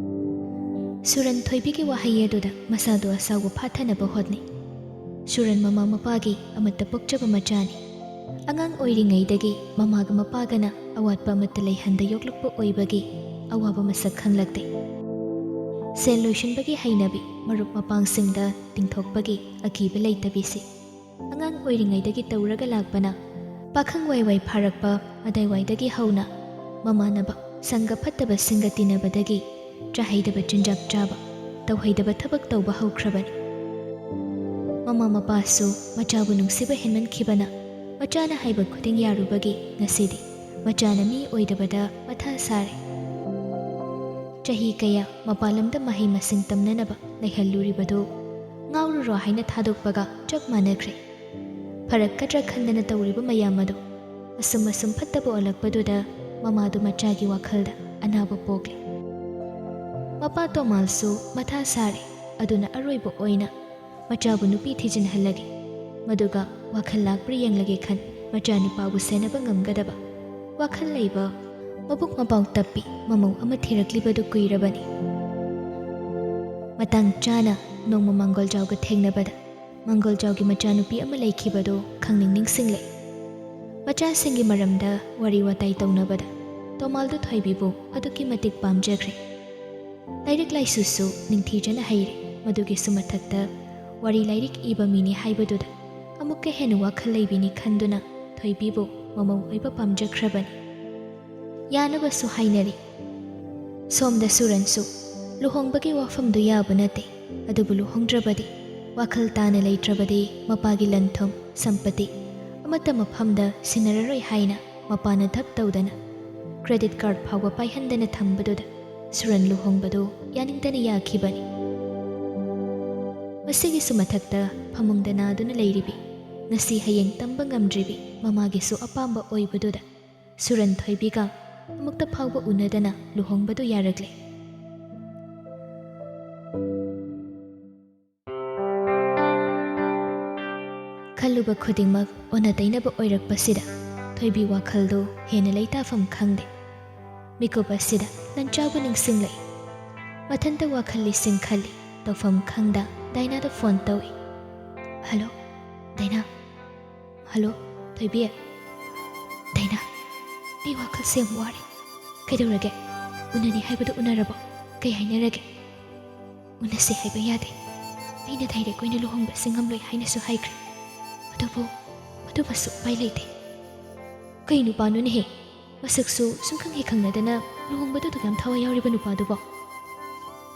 ꯁꯨꯔꯟ ꯊꯣꯏꯕꯤꯒꯤ ꯋꯥꯍꯩ ꯑꯗꯨꯗ ꯃꯁꯥꯗꯨ ꯑꯁꯥꯎꯕ ꯐꯥꯊꯅꯕ ꯍꯣꯠꯅꯩ꯫ ꯁꯨꯔꯟ ꯃꯃꯥ ꯃꯄꯥꯒꯤ ꯑꯃꯠꯇ ꯄꯣꯛꯆꯕ ꯃꯆꯥꯅꯤ꯫ ꯑꯉꯥꯡ ꯑꯣꯏꯔꯤꯉꯩꯗꯒꯤ ꯃꯃꯥꯒ ꯃꯄꯥꯒꯅ ꯑꯋꯥꯠꯄ ꯑꯃꯠꯇ ꯂꯩꯍꯟꯗ ꯌꯣꯛꯂꯛꯄ ꯑꯣꯏꯕꯒꯤ ꯑꯋꯥꯕ ꯃꯁꯛ ꯈꯪꯂꯛꯇꯦ꯫ ꯁꯦꯜ ꯂꯣꯏꯁꯤꯟꯕꯒꯤ ꯍꯩꯅꯕꯤ, ꯃꯔꯨꯞ ꯃꯄꯥꯡꯁꯤꯡꯗ ꯇꯤꯡꯊꯣꯛꯄꯒꯤ ꯑꯀꯤꯕ ꯂꯩꯇꯕꯤꯁꯤ ꯑꯉꯥꯡ ꯑꯣꯏꯔꯤꯉꯩꯗꯒꯤ ꯇꯧꯔꯒ ꯂꯥꯛꯄꯅ, ꯄꯥꯈꯪ ꯋꯥꯏ ꯋꯥꯏ ꯐꯥꯔꯛꯄ ꯑꯗꯥꯏꯋꯥꯏꯗꯒꯤ ꯍꯧꯅ ꯃꯃꯥꯟꯅꯕ ꯁꯪꯒ ꯐꯠꯇꯕꯁꯤꯡꯒ ꯇꯤꯟꯅꯕꯗꯒꯤ ꯆꯥꯍꯩꯗꯕ ꯆꯤꯟꯖꯥꯛ ꯆꯥꯕ, ꯇꯧꯍꯩꯗꯕ ꯊꯕꯛ ꯇꯧꯕ ꯍꯧꯈ꯭ꯔꯕꯅꯤ꯫ ꯃꯃꯥ ꯃꯄꯥꯁꯨ ꯃꯆꯥꯕꯨ ꯅꯨꯡꯁꯤꯕ ꯍꯦꯟꯃꯟꯈꯤꯕꯅ, ꯃꯆꯥꯅ ꯍꯥꯏꯕ ꯈꯨꯗꯤꯡ ꯌꯥꯔꯨꯕꯒꯤ ꯉꯁꯤꯗꯤ ꯃꯆꯥꯅ ꯃꯤ ꯑꯣꯏꯗꯕꯗ ꯃꯊꯥ ꯁꯥꯔꯦ꯫ ꯆꯍꯤ ꯀꯌꯥ ꯃꯄꯥꯟ ꯂꯝꯗ ꯃꯍꯩ ꯃꯁꯤꯡ ꯇꯝꯅꯅꯕ ꯂꯩꯍꯜꯂꯨꯔꯤꯕꯗꯨ ꯉꯥꯎꯔꯨꯔꯣ ꯍꯥꯏꯅ ꯊꯥꯗꯣꯛꯄꯒ ꯆꯞ ꯃꯥꯟꯅꯈ꯭ꯔꯦ꯫ ꯐꯔꯛꯀꯗ꯭ꯔꯥ ꯈꯟꯗꯅ ꯇꯧꯔꯤꯕ ꯃꯌꯥꯝ ꯑꯗꯨ ꯑꯁꯨꯝ ꯑꯁꯨꯝ ꯐꯠꯇꯕ ꯑꯣꯜꯂꯛꯄꯗꯨꯗ ꯃꯃꯥꯗꯨ ꯃꯆꯥꯒꯤ ꯋꯥꯈꯜꯗ ꯑꯅꯥꯕ ꯄꯣꯛꯂꯦ꯫ ꯃꯄꯥ ꯇꯣꯃꯥꯜꯁꯨ ꯃꯊꯥ ꯁꯥꯔꯦ꯫ ꯑꯗꯨꯅ ꯑꯔꯣꯏꯕ ꯑꯣꯏꯅ ꯃꯆꯥꯕꯨ ꯅꯨꯄꯤ ꯊꯤꯖꯤꯟꯍꯜꯂꯒꯦ, ꯃꯗꯨꯒ ꯋꯥꯈꯜ ꯂꯥꯛꯄ꯭ꯔꯥ ꯌꯦꯡꯂꯒꯦ ꯈꯟ ꯃꯆꯥꯅꯤꯄꯥꯕꯨ ꯁꯦꯟꯅꯕ ꯉꯝꯒꯗꯕ ꯋꯥꯈꯜ ꯂꯩꯕ, ꯃꯕꯨꯛ ꯃꯄꯥꯎ ꯇꯞꯄꯤ ꯃꯃꯧ ꯑꯃ ꯊꯤꯔꯛꯂꯤꯕꯗꯨ ꯀꯨꯏꯔꯕꯅꯤ꯫ ꯃꯇꯥꯡ ꯆꯥꯅ ꯅꯣꯡꯃ ꯃꯥꯡꯒꯣꯜꯖꯥꯎꯒ ꯊꯦꯡꯅꯕꯗ ꯃꯥꯡꯒꯣꯜꯖꯥꯎꯒꯤ ꯃꯆꯥꯅꯨꯄꯤ ꯑꯃ ꯂꯩꯈꯤꯕꯗꯨ ꯈꯪꯅꯤꯡ ꯅꯤꯡꯁꯤꯡꯂꯛꯏ꯫ ꯃꯆꯥꯁꯤꯡꯒꯤ ꯃꯔꯝꯗ ꯋꯥꯔꯤ ꯋꯥꯇꯥꯏ ꯇꯧꯅꯕꯗ ꯇꯣꯃꯥꯜꯗꯨ ꯊꯣꯏꯕꯤꯕꯨ ꯑꯗꯨꯛꯀꯤ ꯃꯇꯤꯛ ꯄꯥꯝꯖꯈ꯭ꯔꯦ꯫ ꯂꯥꯏꯔꯤꯛ ꯂꯥꯏꯁꯨꯁꯨ ꯅꯤꯡꯊꯤꯖꯅ ꯍꯩꯔꯦ꯫ ꯃꯗꯨꯒꯤꯁꯨ ꯃꯊꯛꯇ ꯋꯥꯔꯤ ꯂꯥꯏꯔꯤꯛ ꯏꯕ ꯃꯤꯅꯤ ꯍꯥꯏꯕꯗꯨꯗ ꯑꯃꯨꯛꯀ ꯍꯦꯟꯅ ꯋꯥꯈꯜ ꯂꯩꯕꯤꯅꯤ ꯈꯟꯗꯨꯅ ꯊꯣꯏꯕꯤꯕꯨ ꯃꯃꯧ ꯑꯣꯏꯕ ꯄꯥꯝꯖꯈ꯭ꯔꯕꯅꯤ꯫ ꯌꯥꯅꯕꯁꯨ ꯍꯥꯏꯅꯔꯤ꯫ ꯁꯣꯝꯗ ꯁꯨꯔꯟꯁꯨ ꯂꯨꯍꯣꯡꯕꯒꯤ ꯋꯥꯐꯝꯗꯨ ꯌꯥꯕ ꯅꯠꯇꯦ꯫ ꯑꯗꯨꯕꯨ ꯂꯨꯍꯣꯡꯗ꯭ꯔꯕꯗꯤ, ꯋꯥꯈꯜ ꯇꯥꯅ ꯂꯩꯇ꯭ꯔꯕꯗꯤ ꯃꯄꯥꯒꯤ ꯂꯟ ꯊꯨꯝ, ꯁꯝꯄꯇꯤ ꯑꯃꯠꯇ ꯃꯐꯝꯗ ꯁꯤꯟꯅꯔꯔꯣꯏ ꯍꯥꯏꯅ ꯃꯄꯥꯅ ꯙꯞ ꯇꯧꯗꯅ credit card ꯐꯥꯎꯕ ꯄꯥꯏꯍꯟꯗꯅ ꯊꯝꯕꯗꯨꯗ ꯁꯨꯔꯟ ꯂꯨꯍꯣꯡꯕꯗꯨ ꯌꯥꯅꯤꯡꯗꯅ ꯌꯥꯈꯤꯕꯅꯤ꯫ ꯃꯁꯤꯒꯤꯁꯨ ꯃꯊꯛꯇ ꯐꯃꯨꯡꯗ ꯅꯥꯗꯨꯅ ꯂꯩꯔꯤꯕꯤ, ꯉꯁꯤ ꯍꯌꯦꯡ ꯇꯝꯕ ꯉꯝꯗ꯭ꯔꯤꯕꯤ ꯃꯃꯥꯒꯤꯁꯨ ꯑꯄꯥꯝꯕ ꯑꯣꯏꯕꯗꯨꯗ ꯁꯨꯔꯟ ꯊꯣꯏꯕꯤꯒ ꯑꯃꯨꯛꯇ ꯐꯥꯎꯕ ꯎꯅꯗꯅ ꯂꯨꯍꯣꯡꯕꯗꯨ ꯌꯥꯔꯛꯂꯦ꯫ ꯈꯜꯂꯨꯕ ꯈꯨꯗꯤꯡꯃꯛ ꯑꯣꯟꯅ ꯇꯩꯅꯕ ꯑꯣꯏꯔꯛꯄꯁꯤꯗ ꯊꯣꯏꯕꯤ ꯋꯥꯈꯜꯗꯨ ꯍꯦꯟꯅ ꯂꯩꯇꯥꯐꯝ ꯈꯪꯗꯦ꯫ ꯃꯤꯀꯨꯞ ꯑꯁꯤꯗ ꯂꯟꯆꯥꯎꯕ ꯅꯤꯡꯁꯤꯡꯂꯛꯏ꯫ ꯃꯊꯟꯇ ꯋꯥꯈꯜ ꯂꯤꯁꯤꯡ ꯈꯜꯂꯤ꯫ ꯇꯧꯐꯝ ꯈꯪꯗ ꯗꯥꯏꯅꯥꯗ ꯐꯣꯟ ꯇꯧꯏ꯫ "ꯍꯜꯂꯣ, ꯗꯥꯏꯅꯥ꯫ ꯍꯜꯂꯣ, ꯊꯣꯏꯕꯤ꯫ ꯗꯥꯏꯅꯥ, ꯑꯩ ꯋꯥꯈꯜꯁꯦ ꯌꯥꯝ ꯋꯥꯔꯦ꯫ ꯀꯩꯗꯧꯔꯒꯦ? ꯎꯅꯅꯤ ꯍꯥꯏꯕꯗꯨ ꯎꯅꯔꯕꯣ? ꯀꯩ ꯍꯥꯏꯅꯔꯒꯦ?" "ꯎꯅꯁꯦ ꯍꯥꯏꯕ ꯌꯥꯗꯦ꯫ ꯑꯩꯅ direct ꯑꯣꯏꯅ ꯂꯨꯍꯣꯡꯕꯁꯦ ꯉꯝꯂꯣꯏ ꯍꯥꯏꯅꯁꯨ ꯍꯥꯏꯈ꯭ꯔꯦ꯫ ꯑꯗꯨꯕꯨ, ꯑꯗꯨꯃꯁꯨ ꯎꯄꯥꯏ ꯂꯩꯇꯦ꯫" "ꯀꯩ ꯅꯨꯄꯥꯅꯣꯅꯦꯍꯦ? ꯃꯁꯛꯁꯨ ꯁꯨꯝ ꯈꯪ ꯍꯦꯛ ꯈꯪꯅꯗꯅ ꯂꯨꯍꯣꯡꯕꯗ ꯑꯗꯨꯛ ꯌꯥꯝ ꯊꯋꯥꯏ ꯌꯥꯎꯔꯤꯕ ꯅꯨꯄꯥꯗꯨꯕꯣ?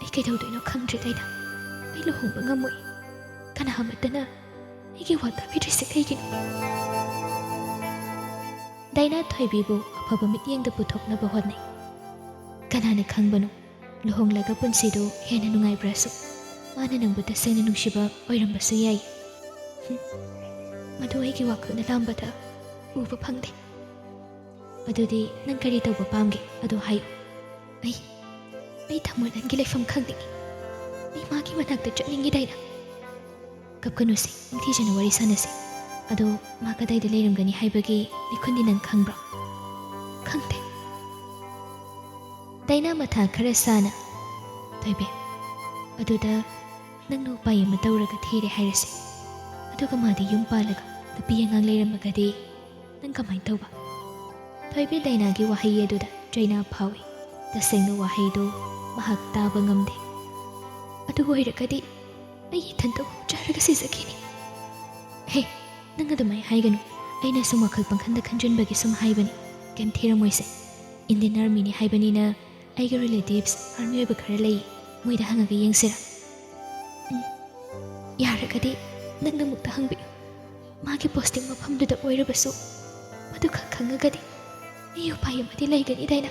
ꯑꯩ ꯀꯩꯗꯧꯗꯣꯏꯅꯣ ꯈꯪꯗ꯭ꯔꯦ ꯗꯥꯏꯅꯥ꯫ ꯑꯩ ꯂꯨꯍꯣꯡꯕ ꯉꯝꯃꯣꯏ꯫ ꯀꯅꯥ ꯑꯃꯠꯇꯅ ꯑꯩꯒꯤ ꯋꯥ ꯇꯥꯕꯤꯗ꯭ꯔꯤꯁꯦ ꯀꯩꯒꯤꯅꯣ?" ꯗꯥꯏꯅꯥ ꯊꯣꯏꯕꯤꯕꯨ ꯑꯐꯕ ꯃꯤꯠꯌꯦꯡꯗ ꯄꯨꯊꯣꯛꯅꯕ ꯍꯣꯠꯅꯩ꯫ ꯀꯅꯥꯅ ꯈꯪꯕꯅꯣ, ꯂꯨꯍꯣꯡꯂꯒ ꯄꯨꯟꯁꯤꯗꯨ ꯍꯦꯟꯅ ꯅꯨꯡꯉꯥꯏꯕ꯭ꯔꯥꯁꯨ꯫ ꯃꯥꯅ ꯅꯪꯕꯨ ꯇꯁꯦꯡꯅ ꯅꯨꯡꯁꯤꯕ ꯑꯣꯏꯔꯝꯕꯁꯨ ꯌꯥꯏ꯫ ꯍꯨꯝ, ꯃꯗꯨ ꯑꯩꯒꯤ ꯋꯥꯈꯜꯅ ꯂꯥꯝꯕꯗ ꯎꯕ ꯐꯪꯗꯦ꯫ ꯑꯗꯨꯗꯤ ꯅꯪ ꯀꯔꯤ ꯇꯧꯕ ꯄꯥꯝꯒꯦ? ꯑꯗꯨ ꯍꯥꯏꯌꯨ꯫ ꯑꯩ, ꯑꯩ ꯊꯃꯣꯏ ꯅꯪꯒꯤ ꯂꯩꯐꯝ ꯈꯪꯅꯤꯡꯉꯤ꯫ ꯑꯩ ꯃꯥꯒꯤ ꯃꯅꯥꯛꯇ ꯆꯠꯅꯤꯡꯉꯤ, ꯗꯥꯏꯅꯥ꯫ ꯀꯞꯀꯅꯨꯁꯦ, ꯅꯤꯡꯊꯤꯖꯅ ꯋꯥꯔꯤ ꯁꯥꯟꯅꯁꯦ꯫ ꯑꯗꯣ ꯃꯥ ꯀꯗꯥꯏꯗ ꯂꯩꯔꯝꯒꯅꯤ ꯍꯥꯏꯕꯒꯤ ꯂꯤꯈꯨꯟꯗꯤ ꯅꯪ ꯈꯪꯕ꯭ꯔꯣ? ꯈꯪꯗꯦ꯫ ꯗꯥꯏꯅꯥ ꯃꯊꯥ ꯈꯔ ꯁꯥꯅ, ꯊꯣꯏꯕꯤ, ꯑꯗꯨꯗ ꯅꯪꯅ ꯎꯄꯥꯏ ꯑꯃ ꯇꯧꯔꯒ ꯊꯤꯔꯦ ꯍꯥꯏꯔꯁꯦ꯫ ꯑꯗꯨꯒ ꯃꯥꯗꯤ ꯌꯨꯝ ꯄꯥꯜꯂꯒ ꯅꯨꯄꯤ ꯑꯉꯥꯡ ꯂꯩꯔꯝꯃꯒꯗꯤ ꯅꯪ ꯀꯃꯥꯏꯅ ꯇꯧꯕ? ꯊꯣꯏꯕꯤ ꯗꯥꯏꯅꯥꯒꯤ ꯋꯥꯍꯩ ꯑꯗꯨꯗ ꯆꯩꯅꯥ ꯐꯥꯎꯏ꯫ ꯇꯁꯦꯡꯅ ꯋꯥꯍꯩꯗꯨ ꯃꯍꯥꯛ ꯇꯥꯕ ꯉꯝꯗꯦ꯫ ꯑꯗꯨ ꯑꯣꯏꯔꯒꯗꯤ ꯑꯩ ꯏꯊꯟꯇ ꯋꯥꯎꯖꯔꯒ ꯁꯤꯖꯈꯤꯅꯤ꯫ ꯍꯦ, ꯅꯪ ꯑꯗꯨꯃꯥꯏꯅ ꯍꯥꯏꯒꯅꯨ꯫ ꯑꯩꯅ ꯁꯨꯝ ꯋꯥꯈꯜ ꯄꯪꯈꯟꯗ ꯈꯟꯖꯤꯟꯕꯒꯤ ꯁꯨꯝ ꯍꯥꯏꯕꯅꯤ꯫ ꯀꯩꯝ ꯊꯤꯔꯝꯃꯣꯏꯁꯦ꯫ Indian Armyꯅꯤ ꯍꯥꯏꯕꯅꯤꯅ ꯑꯩꯒꯤ relatives army ꯑꯣꯏꯕ ꯈꯔ ꯂꯩ꯫ ꯃꯣꯏꯗ ꯍꯪꯉꯒ ꯌꯦꯡꯁꯤꯔꯥ? ꯎꯝ, ꯌꯥꯔꯒꯗꯤ ꯅꯪꯅ ꯑꯃꯨꯛꯇ ꯍꯪꯕꯤꯌꯨ꯫ ꯃꯥꯒꯤ posting ꯃꯐꯝꯗꯨꯗ ꯑꯣꯏꯔꯕꯁꯨ, ꯃꯗꯨꯈꯛ ꯈꯪꯉꯒꯗꯤ ꯑꯩ ꯎꯄꯥꯏ ꯑꯃꯗꯤ ꯂꯩꯒꯅꯤ, ꯗꯥꯏꯅꯥ꯫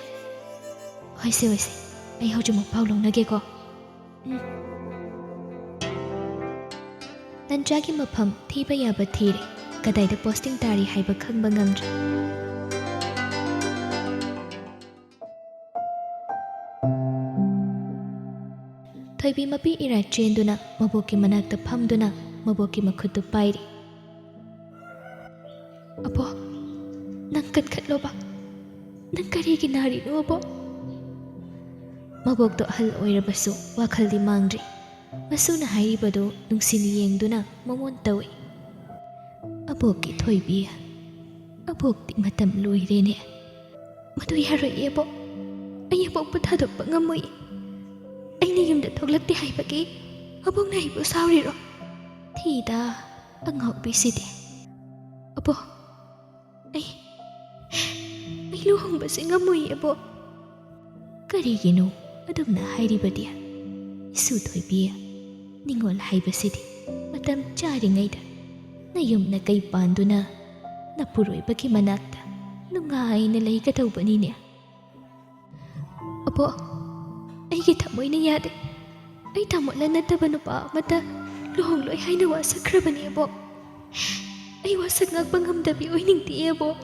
ꯍꯣꯏꯁꯦ, ꯍꯣꯏꯁꯦ, ꯑꯩ ꯍꯧꯖꯤꯛꯃꯛ ꯄꯥꯎ ꯂꯧꯅꯒꯦꯀꯣ꯫ ꯎꯝ꯫ ꯇꯟꯖꯥꯒꯤ ꯃꯐꯝ ꯊꯤꯕ ꯌꯥꯕ ꯊꯤꯔꯦ꯫ ꯀꯗꯥꯏꯗ posting ꯇꯥꯔꯤ ꯍꯥꯏꯕ ꯈꯪꯕ ꯉꯝꯗ꯭ꯔꯦ꯫ ꯊꯣꯏꯕꯤ ꯃꯄꯤ ꯏꯔꯥ ꯆꯦꯟꯗꯨꯅ ꯃꯕꯣꯛꯀꯤ ꯃꯅꯥꯛꯇ ꯐꯝꯗꯨꯅ ꯃꯕꯣꯛꯀꯤ ꯃꯈꯨꯠꯇꯨ ꯄꯥꯏꯔꯤ꯫ "ꯑꯕꯣꯛ, ꯅꯪ ꯀꯟꯈꯠꯂꯣꯕ꯫ ꯅꯪ ꯀꯔꯤꯒꯤ ꯅꯥꯔꯤꯅꯣ, ꯑꯕꯣꯛ? ꯃꯕꯣꯛꯇꯣ ꯑꯍꯜ ꯑꯣꯏꯔꯕꯁꯨ ꯋꯥꯈꯜꯗꯤ ꯃꯥꯡꯗ꯭ꯔꯤ꯫ ꯃꯁꯨꯅ ꯍꯥꯏꯔꯤꯕꯗꯨ ꯅꯨꯡꯁꯤꯅ ꯌꯦꯡꯗꯨꯅ ꯃꯃꯣꯟ ꯇꯧꯏ꯫ "ꯑꯕꯣꯛꯀꯤ ꯊꯣꯏꯕꯤ, ꯑꯕꯣꯛꯇꯤ ꯃꯇꯝ ꯂꯣꯏꯔꯦꯅꯦ꯫" "ꯃꯗꯨ ꯌꯥꯔꯣꯏꯌꯦ ꯑꯕꯣꯛ, ꯑꯩ ꯑꯕꯣꯛꯄꯨ ꯊꯥꯗꯣꯛꯄ ꯉꯝꯃꯣꯏ꯫ ꯑꯩꯅ ꯌꯨꯝꯗ ꯊꯣꯛꯂꯛꯇꯦ ꯍꯥꯏꯕꯒꯤ ꯑꯕꯣꯛꯅ ꯑꯩꯕꯨ ꯁꯥꯎꯔꯤꯔꯣ?" "ꯊꯤꯗ, ꯑꯉꯥꯎꯕꯤꯁꯤꯗꯤ꯫ ꯑꯕꯣꯛ, ꯑꯩ, ꯑꯩ ꯂꯨꯍꯣꯡꯕꯁꯦ ꯉꯝꯃꯣꯏꯌꯦ ꯑꯕꯣꯛ꯫" "ꯀꯔꯤꯒꯤꯅꯣ ꯑꯗꯨꯝꯅ ꯍꯥꯏꯔꯤꯕꯗꯤ? ꯏꯁꯨ ꯊꯣꯏꯕꯤ, ꯅꯤꯡꯉꯣꯜ ꯍꯥꯏꯕꯁꯤꯗꯤ ꯃꯇꯝ ꯆꯥꯔꯤꯉꯩꯗ ꯅꯌꯨꯝ ꯅꯀꯩ ꯄꯥꯟꯗꯨꯅ ꯅꯄꯨꯔꯣꯏꯕꯒꯤ ꯃꯅꯥꯛꯇ ꯅꯨꯡꯉꯥꯏꯅ ꯂꯩꯒꯗꯧꯕꯅꯤꯅꯦ꯫" "ꯑꯕꯣꯛ, ꯑꯩꯒꯤ ꯊꯃꯣꯏꯅ ꯌꯥꯗꯦ꯫ ꯑꯩ ꯇꯥꯃꯣꯂ ꯅꯠꯇꯕ ꯅꯨꯄꯥ ꯑꯃꯠꯇ ꯂꯨꯍꯣꯡꯂꯣꯏ ꯍꯥꯏꯅ ꯋꯥꯁꯛꯈ꯭ꯔꯕꯅꯤ ꯑꯕꯣꯛ꯫ ꯑꯩ ꯋꯥꯁꯛ ꯉꯥꯛꯄ ꯉꯝꯗꯕꯤ ꯑꯣꯏꯅꯤꯡꯗꯦ ꯑꯕꯣꯛ꯫"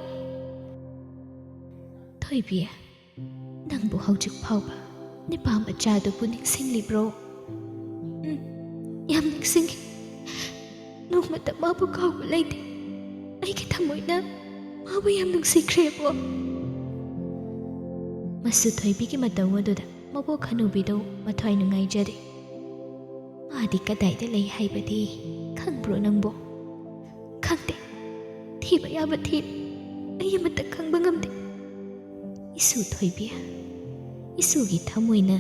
"ꯊꯣꯏꯕꯤ, ꯅꯪꯕꯨ ꯍꯧꯖꯤꯛ ꯐꯥꯎꯕ ꯅꯨꯄꯥ ꯃꯆꯥꯗꯨꯕꯨ ꯅꯤꯡꯁꯤꯡꯂꯤꯕ꯭ꯔꯣ?" "ꯎꯝ, ꯌꯥꯝ ꯅꯤꯡꯁꯤꯡꯉꯤ꯫ ꯅꯣꯡꯃꯇ ꯃꯥꯕꯨ ꯀꯥꯎꯕ ꯂꯩꯇꯦ꯫ ꯑꯩꯒꯤ ꯊꯃꯣꯏꯅ ꯃꯥꯕꯨ ꯌꯥꯝ ꯅꯨꯡꯁꯤꯈ꯭ꯔꯦꯕꯣ꯫" ꯃꯁꯨ ꯊꯣꯏꯕꯤꯒꯤ ꯃꯇꯧ ꯑꯗꯨꯗ ꯃꯕꯣꯛ ꯍꯅꯨꯕꯤꯗꯨ ꯃꯊ꯭ꯋꯥꯏ ꯅꯨꯡꯉꯥꯏꯖꯔꯦ꯫ "ꯃꯥꯗꯤ ꯀꯗꯥꯏꯗ ꯂꯩ ꯍꯥꯏꯕꯗꯤ ꯈꯪꯕ꯭ꯔꯣ ꯅꯪꯕꯣ?" "ꯈꯪꯗꯦ꯫ ꯊꯤꯕ ꯌꯥꯕ ꯊꯤꯔꯦ꯫ ꯑꯩ ꯑꯃꯠꯇ ꯈꯪꯕ ꯉꯝꯗꯦ꯫" "ꯏꯁꯨ ꯊꯣꯏꯕꯤ, ꯏꯁꯨꯒꯤ ꯊꯃꯣꯏꯅ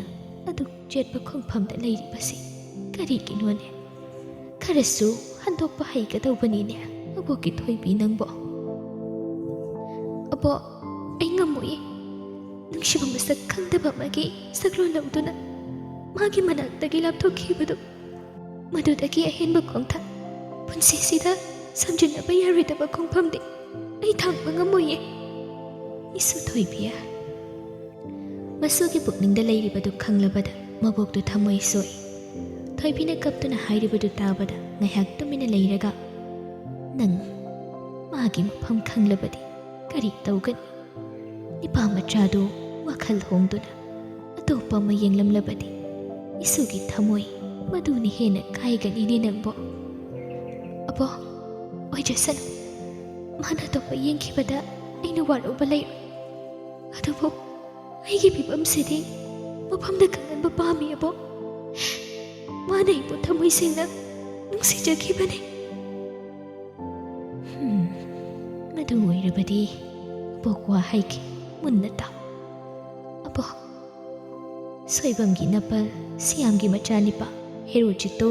ꯑꯗꯨꯛ ꯆꯦꯠꯄ ꯈꯣꯡꯐꯝꯗ ꯂꯩꯔꯤꯕꯁꯤ ꯀꯔꯤꯒꯤꯅꯣꯅꯦ? ꯈꯔꯁꯨ ꯍꯟꯗꯣꯛꯄ ꯍꯩꯒꯗꯧꯕꯅꯤꯅꯦ ꯑꯕꯣꯛꯀꯤ ꯊꯣꯏꯕꯤ ꯅꯪꯕꯣ꯫" "ꯑꯕꯣꯛ, ꯑꯩ ꯉꯝꯃꯣꯏꯌꯦ꯫ ꯅꯨꯡꯁꯤꯕ ꯃꯁꯛ ꯈꯪꯗꯕ ꯑꯃꯒꯤ ꯁꯛꯂꯣꯟ ꯂꯧꯗꯨꯅ ꯃꯥꯒꯤ ꯃꯅꯥꯛꯇꯒꯤ ꯂꯥꯞꯊꯣꯛꯈꯤꯕꯗꯨ, ꯃꯗꯨꯗꯒꯤ ꯑꯍꯦꯟꯕ ꯈꯣꯡꯊꯥꯡ ꯄꯨꯟꯁꯤꯁꯤꯗ ꯁꯝꯖꯤꯟꯅꯕ ꯌꯥꯔꯣꯏꯗꯕ ꯈꯣꯡꯐꯝꯗꯤ ꯑꯩ ꯊꯥꯡꯕ ꯉꯝꯃꯣꯏꯌꯦ꯫" "ꯏꯁꯨ ꯊꯣꯏꯕꯤ꯫" ꯃꯁꯨꯒꯤ ꯄꯨꯛꯅꯤꯡꯗ ꯂꯩꯔꯤꯕꯗꯨ ꯈꯪꯂꯕꯗ ꯃꯕꯣꯛꯇꯨ ꯊꯃꯣꯏ ꯁꯣꯛꯏ꯫ ꯊꯣꯏꯕꯤꯅ ꯀꯞꯇꯨꯅ ꯍꯥꯏꯔꯤꯕꯗꯨ ꯇꯥꯕꯗ ꯉꯥꯏꯍꯥꯛ ꯇꯨꯃꯤꯟꯅ ꯂꯩꯔꯒ, "ꯅꯪ ꯃꯥꯒꯤ ꯃꯐꯝ ꯈꯪꯂꯕꯗꯤ ꯀꯔꯤ ꯇꯧꯒꯅꯤ? ꯅꯤꯄꯥ ꯃꯆꯥꯗꯨ ꯋꯥꯈꯜ ꯍꯣꯡꯗꯨꯅ ꯑꯇꯣꯞꯄ ꯑꯃ ꯌꯦꯡꯂꯝꯂꯕꯗꯤ ꯏꯁꯨꯒꯤ ꯊꯃꯣꯏ ꯃꯗꯨꯅ ꯍꯦꯟꯅ ꯀꯥꯏꯒꯅꯤꯅꯦ ꯅꯪꯕꯣ꯫" "ꯑꯕꯣ, ꯑꯣꯏꯖꯁꯅꯨ꯫ ꯃꯥꯅ ꯑꯇꯣꯞꯄ ꯌꯦꯡꯈꯤꯕꯗ ꯑꯩꯅ ꯋꯥꯔꯧꯕ ꯂꯩꯔꯣꯏ꯫ ꯑꯗꯨꯕꯨ ꯑꯩꯒꯤ ꯐꯤꯕꯝꯁꯤꯗꯤ ꯃꯐꯝꯗ ꯈꯪꯍꯟꯕ ꯄꯥꯝꯃꯤ, ꯑꯕꯣꯛ꯫ ꯃꯥꯅ ꯑꯩꯕꯨ ꯊꯃꯣꯏ ꯁꯦꯡꯅ ꯅꯨꯡꯁꯤꯖꯈꯤꯕꯅꯤ꯫ ꯍꯝ, ꯃꯗꯨ ꯑꯣꯏꯔꯕꯗꯤ ꯑꯕꯣꯛ ꯋꯥ ꯍꯥꯏꯒꯦ, ꯃꯨꯟꯅ ꯇꯥꯎ꯫ ꯑꯕꯣꯛ, ꯁꯣꯏꯕꯝꯒꯤ ꯅꯄꯜ ꯁꯤꯌꯥꯝꯒꯤ ꯃꯆꯥꯅꯤꯄꯥ ꯍꯦꯔꯣꯖꯤꯠꯇꯣ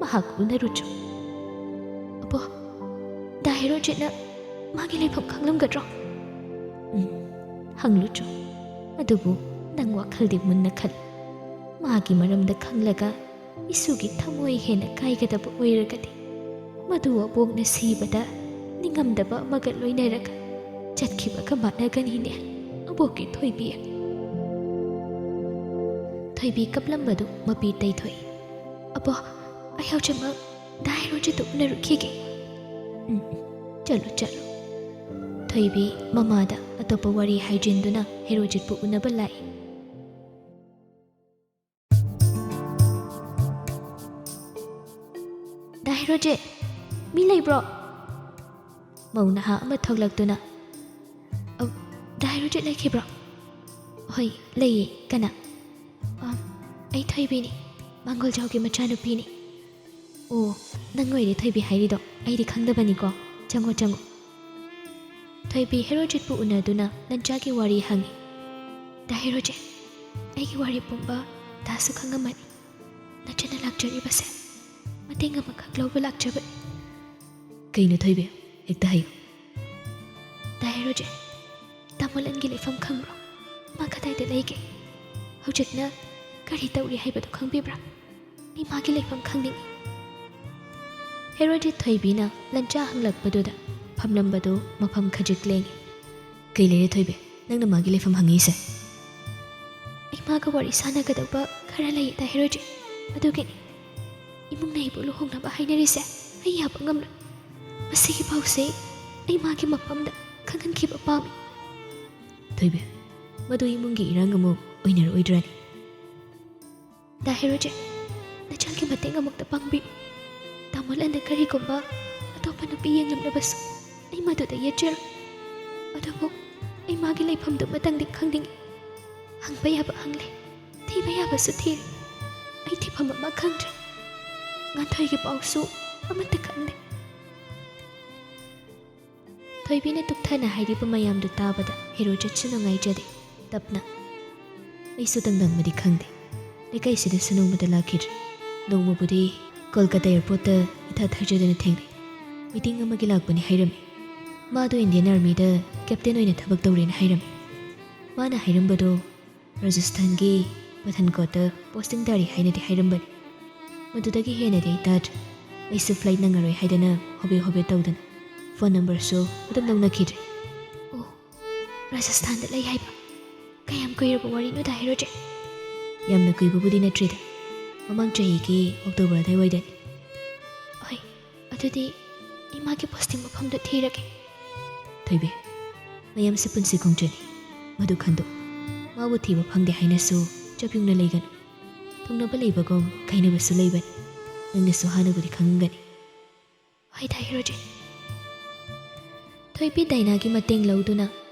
ꯃꯍꯥꯛ ꯎꯅꯔꯨꯆꯣ꯫ ꯑꯕꯣꯛ, ꯗꯥ ꯍꯦꯔꯣꯖꯤꯠꯅ ꯃꯥꯒꯤ ꯂꯩꯐꯝ ꯈꯪꯂꯝꯒꯗ꯭ꯔꯣ? ꯎꯝ, ꯍꯪꯂꯨꯆꯣ꯫ ꯑꯗꯨꯕꯨ ꯅꯪ ꯋꯥꯈꯜꯗꯤ ꯃꯨꯟꯅ ꯈꯜꯂꯨ꯫ ꯃꯥꯒꯤ ꯃꯔꯝꯗ ꯈꯪꯂꯒ ꯏꯁꯨꯒꯤ ꯊꯃꯣꯏ ꯍꯦꯟꯅ ꯀꯥꯏꯒꯗꯕ ꯑꯣꯏꯔꯒꯗꯤ, ꯃꯗꯨ ꯑꯕꯣꯛꯅ ꯁꯤꯕꯗ ꯅꯤꯡꯉꯝꯗꯕ ꯑꯃꯒ ꯂꯣꯏꯅꯔꯒ ꯆꯠꯈꯤꯕꯒ ꯃꯥꯟꯅꯒꯅꯤꯅꯦ, ꯑꯕꯣꯛꯀꯤ ꯊꯣꯏꯕꯤ꯫ ꯊꯣꯏꯕꯤ ꯀꯞꯂꯝꯕꯗꯨ ꯃꯄꯤ ꯇꯩꯊꯣꯛꯏ꯫ "ꯑꯕꯣꯛ, ꯑꯩ ꯍꯧꯖꯤꯛꯃꯛ ꯗꯥ ꯍꯦꯔꯣꯖꯤꯠꯇꯨ ꯎꯅꯔꯨꯈꯤꯒꯦ꯫" "ꯎꯝ, ꯎꯝ, ꯆꯠꯂꯨ, ꯆꯠꯂꯨ꯫" ꯊꯣꯏꯕꯤ ꯃꯃꯥꯗ ꯑꯇꯣꯞꯄ ꯋꯥꯔꯤ ꯍꯥꯏꯖꯤꯟꯗꯨꯅ ꯍꯦꯔꯣꯖꯤꯠꯄꯨ ꯎꯅꯕ ꯂꯥꯛꯏ꯫ "ꯗꯥ ꯍꯦꯔꯣꯖꯤꯠ, ꯃꯤ ꯂꯩꯕ꯭ꯔꯣ?" ꯃꯧ ꯅꯍꯥ ꯑꯃ ꯊꯣꯛꯂꯛꯇꯨꯅ, "ꯑ, ꯗꯥ ꯍꯦꯔꯣꯖꯤꯠ ꯂꯩꯈꯤꯕ꯭ꯔꯣ?" "ꯍꯣꯏ, ꯂꯩꯌꯦ꯫ ꯀꯅꯥ?" "ꯑ, ꯑꯩ ꯊꯣꯏꯕꯤꯅꯤ, ꯃꯥꯡꯒꯣꯜꯖꯥꯎꯒꯤ ꯃꯆꯥꯅꯨꯄꯤꯅꯤ꯫" "ꯑꯣ, ꯅꯪ ꯑꯣꯏꯔꯦ ꯊꯣꯏꯕꯤ ꯍꯥꯏꯔꯤꯗꯣ, ꯑꯩꯗꯤ ꯈꯪꯗꯕꯅꯤꯀꯣ꯫ ꯆꯪꯉꯣ, ꯆꯪꯉꯣ꯫" ꯊꯣꯏꯕꯤ ꯍꯦꯔꯣꯖꯤꯠꯄꯨ ꯎꯅꯗꯨꯅ ꯂꯟꯆꯥꯒꯤ ꯋꯥꯔꯤ ꯍꯪꯉꯤ꯫ "ꯗꯥ ꯍꯦꯔꯣꯖꯤꯠ, ꯑꯩꯒꯤ ꯋꯥꯔꯤ ꯄꯨꯝꯕ ꯗꯥꯁꯨ ꯈꯪꯉꯝꯃꯅꯤ꯫ ꯅꯆꯟꯅ ꯂꯥꯛꯆꯔꯤꯕꯁꯦ ꯃꯇꯦꯡ ꯑꯃꯈꯛ ꯂꯧꯕ ꯂꯥꯛꯆꯕꯅꯤ꯫" "ꯀꯩꯅꯣ ꯊꯣꯏꯕꯤ? ꯍꯦꯛꯇ ꯍꯥꯏꯌꯨ꯫" "ꯗꯥ ꯍꯦꯔꯣꯖꯤꯠ, ꯇꯥꯃꯣ ꯂꯟꯒꯤ ꯂꯩꯐꯝ ꯈꯪꯕ꯭ꯔꯣ? ꯃꯥ ꯀꯗꯥꯏꯗ ꯂꯩꯒꯦ? ꯍꯧꯖꯤꯛꯅ ꯀꯔꯤ ꯇꯧꯔꯤ ꯍꯥꯏꯕꯗꯨ ꯈꯪꯕꯤꯕ꯭ꯔꯥ? ꯑꯩ ꯃꯥꯒꯤ ꯂꯩꯐꯝ ꯈꯪꯅꯤꯡꯏ꯫" ꯍꯦꯔꯣꯖꯤꯠ ꯊꯣꯏꯕꯤꯅ ꯂꯟꯆꯥ ꯍꯪꯂꯛꯄꯗꯨꯗ ꯐꯝꯂꯝꯕꯗꯨ ꯃꯐꯝ ꯈꯖꯤꯛ ꯂꯦꯡꯉꯤ꯫ "ꯀꯩ ꯂꯩꯔꯦ ꯊꯣꯏꯕꯤ? ꯅꯪꯅ ꯃꯥꯒꯤ ꯂꯩꯐꯝ ꯍꯪꯉꯤꯁꯦ?" "ꯑꯩ ꯃꯥꯒ ꯋꯥꯔꯤ ꯁꯥꯟꯅꯒꯗꯧꯕ ꯈꯔ ꯂꯩꯌꯦ ꯗꯥ ꯍꯦꯔꯣꯖꯤꯠ, ꯑꯗꯨꯒꯤꯅꯤ꯫ ꯏꯃꯨꯡꯅ ꯑꯩꯕꯨ ꯂꯨꯍꯣꯡꯅꯕ ꯍꯥꯏꯅꯔꯤꯁꯦ ꯑꯩ ꯌꯥꯕ ꯉꯝꯂꯣꯏ꯫ ꯃꯁꯤꯒꯤ ꯄꯥꯎꯁꯦ ꯑꯩ ꯃꯥꯒꯤ ꯃꯐꯝꯗ ꯈꯪꯍꯟꯈꯤꯕ ꯄꯥꯝꯃꯤ꯫" "ꯊꯣꯏꯕꯤ, ꯃꯗꯨ ꯏꯃꯨꯡꯒꯤ ꯏꯔꯥꯡ ꯑꯃꯨꯛ ꯑꯣꯏꯅꯔꯛꯑꯣꯏꯗ꯭ꯔꯅꯤ?" "ꯗꯥ ꯍꯦꯔꯣꯖꯤꯠ, ꯅꯆꯥꯒꯤ ꯃꯇꯦꯡ ꯑꯃꯨꯛꯇ ꯄꯥꯡꯕꯤꯌꯨ꯫ ꯇꯥꯃꯣ ꯂꯟꯅ ꯀꯔꯤꯒꯨꯝꯕ ꯑꯇꯣꯞꯄ ꯅꯨꯄꯤ ꯌꯦꯡꯂꯝꯂꯕꯁꯨ ꯑꯩ ꯃꯗꯨꯗ ꯌꯦꯠꯆꯔꯣꯏ꯫ ꯑꯗꯨꯕꯨ ꯑꯩ ꯃꯥꯒꯤ ꯂꯩꯐꯝꯗꯨꯃꯇꯪꯗꯤ ꯈꯪꯅꯤꯡꯏ꯫ ꯍꯪꯕ ꯌꯥꯕ ꯍꯪꯂꯦ, ꯊꯤꯕ ꯌꯥꯕꯁꯨ ꯊꯤꯔꯦ꯫ ꯑꯩ ꯊꯤꯐꯝ ꯑꯃ ꯈꯪꯗ꯭ꯔꯦ꯫ ꯉꯥꯟꯊꯣꯏꯒꯤ ꯄꯥꯎꯁꯨ ꯑꯃꯠꯇ ꯈꯪꯗꯦ꯫ ꯊꯣꯏꯕꯤꯅ ꯇꯨꯛꯊꯅ ꯍꯥꯏꯔꯤꯕ ꯃꯌꯥꯝꯗꯨ ꯇꯥꯕꯗ ꯍꯦꯔꯣꯖꯤꯠꯁꯨ ꯅꯨꯡꯉꯥꯏꯖꯗꯦ꯫ ꯇꯞꯅ, "ꯑꯩꯁꯨ ꯇꯪꯗꯪꯕꯗꯤ ꯈꯪꯗꯦ꯫ ꯂꯩꯀꯥꯏꯁꯤꯗꯁꯨ ꯅꯣꯡꯃꯇ ꯂꯥꯛꯈꯤꯗ꯭ꯔꯦ꯫ ꯅꯣꯡꯃꯕꯨꯗꯤ ꯀꯣꯜꯀꯇꯥ ꯑꯦꯌꯔꯄꯣꯔꯠꯇ ꯏꯊꯥ ꯊꯥꯖꯗꯅ ꯊꯦꯡꯅꯩ꯫ ꯃꯤꯇꯤꯡ ꯑꯃꯒꯤ ꯂꯥꯛꯄꯅꯤ ꯍꯥꯏꯔꯝꯃꯤ꯫ ꯃꯥꯗꯣ ꯏꯟꯗꯤꯌꯟ ꯑꯥꯔꯃꯤꯗ ꯀꯦꯞꯇꯦꯟ ꯑꯣꯏꯅ ꯊꯕꯛ ꯇꯧꯔꯦꯅ ꯍꯥꯏꯔꯝꯃꯤ꯫ ꯃꯥꯅ ꯍꯥꯏꯔꯝꯕꯗꯣ ꯔꯥꯖꯁꯊꯥꯟꯒꯤ ꯄꯊꯟꯀꯣꯠꯇ ꯄꯣꯁꯇꯤꯡ ꯇꯥꯔꯤ ꯍꯥꯏꯅꯗꯤ ꯍꯥꯏꯔꯝꯕꯅꯤ꯫ ꯃꯗꯨꯗꯒꯤ ꯍꯦꯟꯅꯗꯤ ꯑꯩ ꯇꯥꯗ꯭ꯔꯦ꯫ ꯑꯩꯁꯨ ꯐ꯭ꯂꯥꯏꯠ ꯅꯪꯉꯔꯣꯏ ꯍꯥꯏꯗꯅ ꯍꯣꯕꯦ ꯍꯣꯕꯦ ꯇꯧꯗꯅ ꯐꯣꯟ ꯅꯝꯕꯔꯁꯨ ꯑꯗꯨꯝ ꯂꯧꯅꯈꯤꯗ꯭ꯔꯦ꯫" "ꯑꯣ, ꯔꯥꯖꯁꯊꯥꯟꯗ ꯂꯩ ꯍꯥꯏꯕ? ꯀꯌꯥꯝ ꯀꯨꯏꯔꯕ ꯋꯥꯔꯤꯅꯣꯗ ꯍꯦꯔꯣꯖꯤꯠ?" "ꯌꯥꯝꯅ ꯀꯨꯏꯕꯕꯨꯗꯤ ꯅꯠꯇ꯭ꯔꯤꯗ, ꯃꯃꯥꯡ ꯆꯍꯤꯒꯤ ꯑꯣꯛꯇꯣꯕꯔ ꯑꯗꯨꯋꯥꯏꯗꯅꯤ꯫" "ꯍꯣꯏ, ꯑꯗꯨꯗꯤ ꯏꯃꯥꯒꯤ ꯄꯣꯁꯇꯤꯡ ꯃꯐꯝꯗꯨ ꯊꯤꯔꯒꯦ꯫" "ꯊꯣꯏꯕꯤ, ꯃꯌꯥꯝꯁꯦ ꯄꯨꯟꯁꯤ ꯈꯣꯡꯆꯠꯅꯤ, ꯃꯗꯨ ꯈꯟꯗꯣꯛ꯫ ꯃꯥꯕꯨ ꯊꯤꯕ ꯐꯪꯗꯦ ꯍꯥꯏꯅꯁꯨ ꯆꯞ ꯌꯨꯡꯅ ꯂꯩꯒꯅꯨ꯫ ꯊꯨꯡꯅꯕ ꯂꯩꯕꯒꯨꯝ ꯀꯥꯏꯅꯕꯁꯨ ꯂꯩꯕꯅꯤ꯫ ꯅꯪꯅꯁꯨ ꯍꯥꯟꯅꯕꯨꯗꯤ ꯈꯪꯉꯝꯒꯅꯤ꯫" "ꯍꯣꯏꯗ ꯍꯦꯔꯣꯖꯤꯠ꯫" ꯊꯣꯏꯕꯤ ꯗꯥꯏꯅꯥꯒꯤ ꯃꯇꯦꯡ ꯂꯧꯗꯨꯅ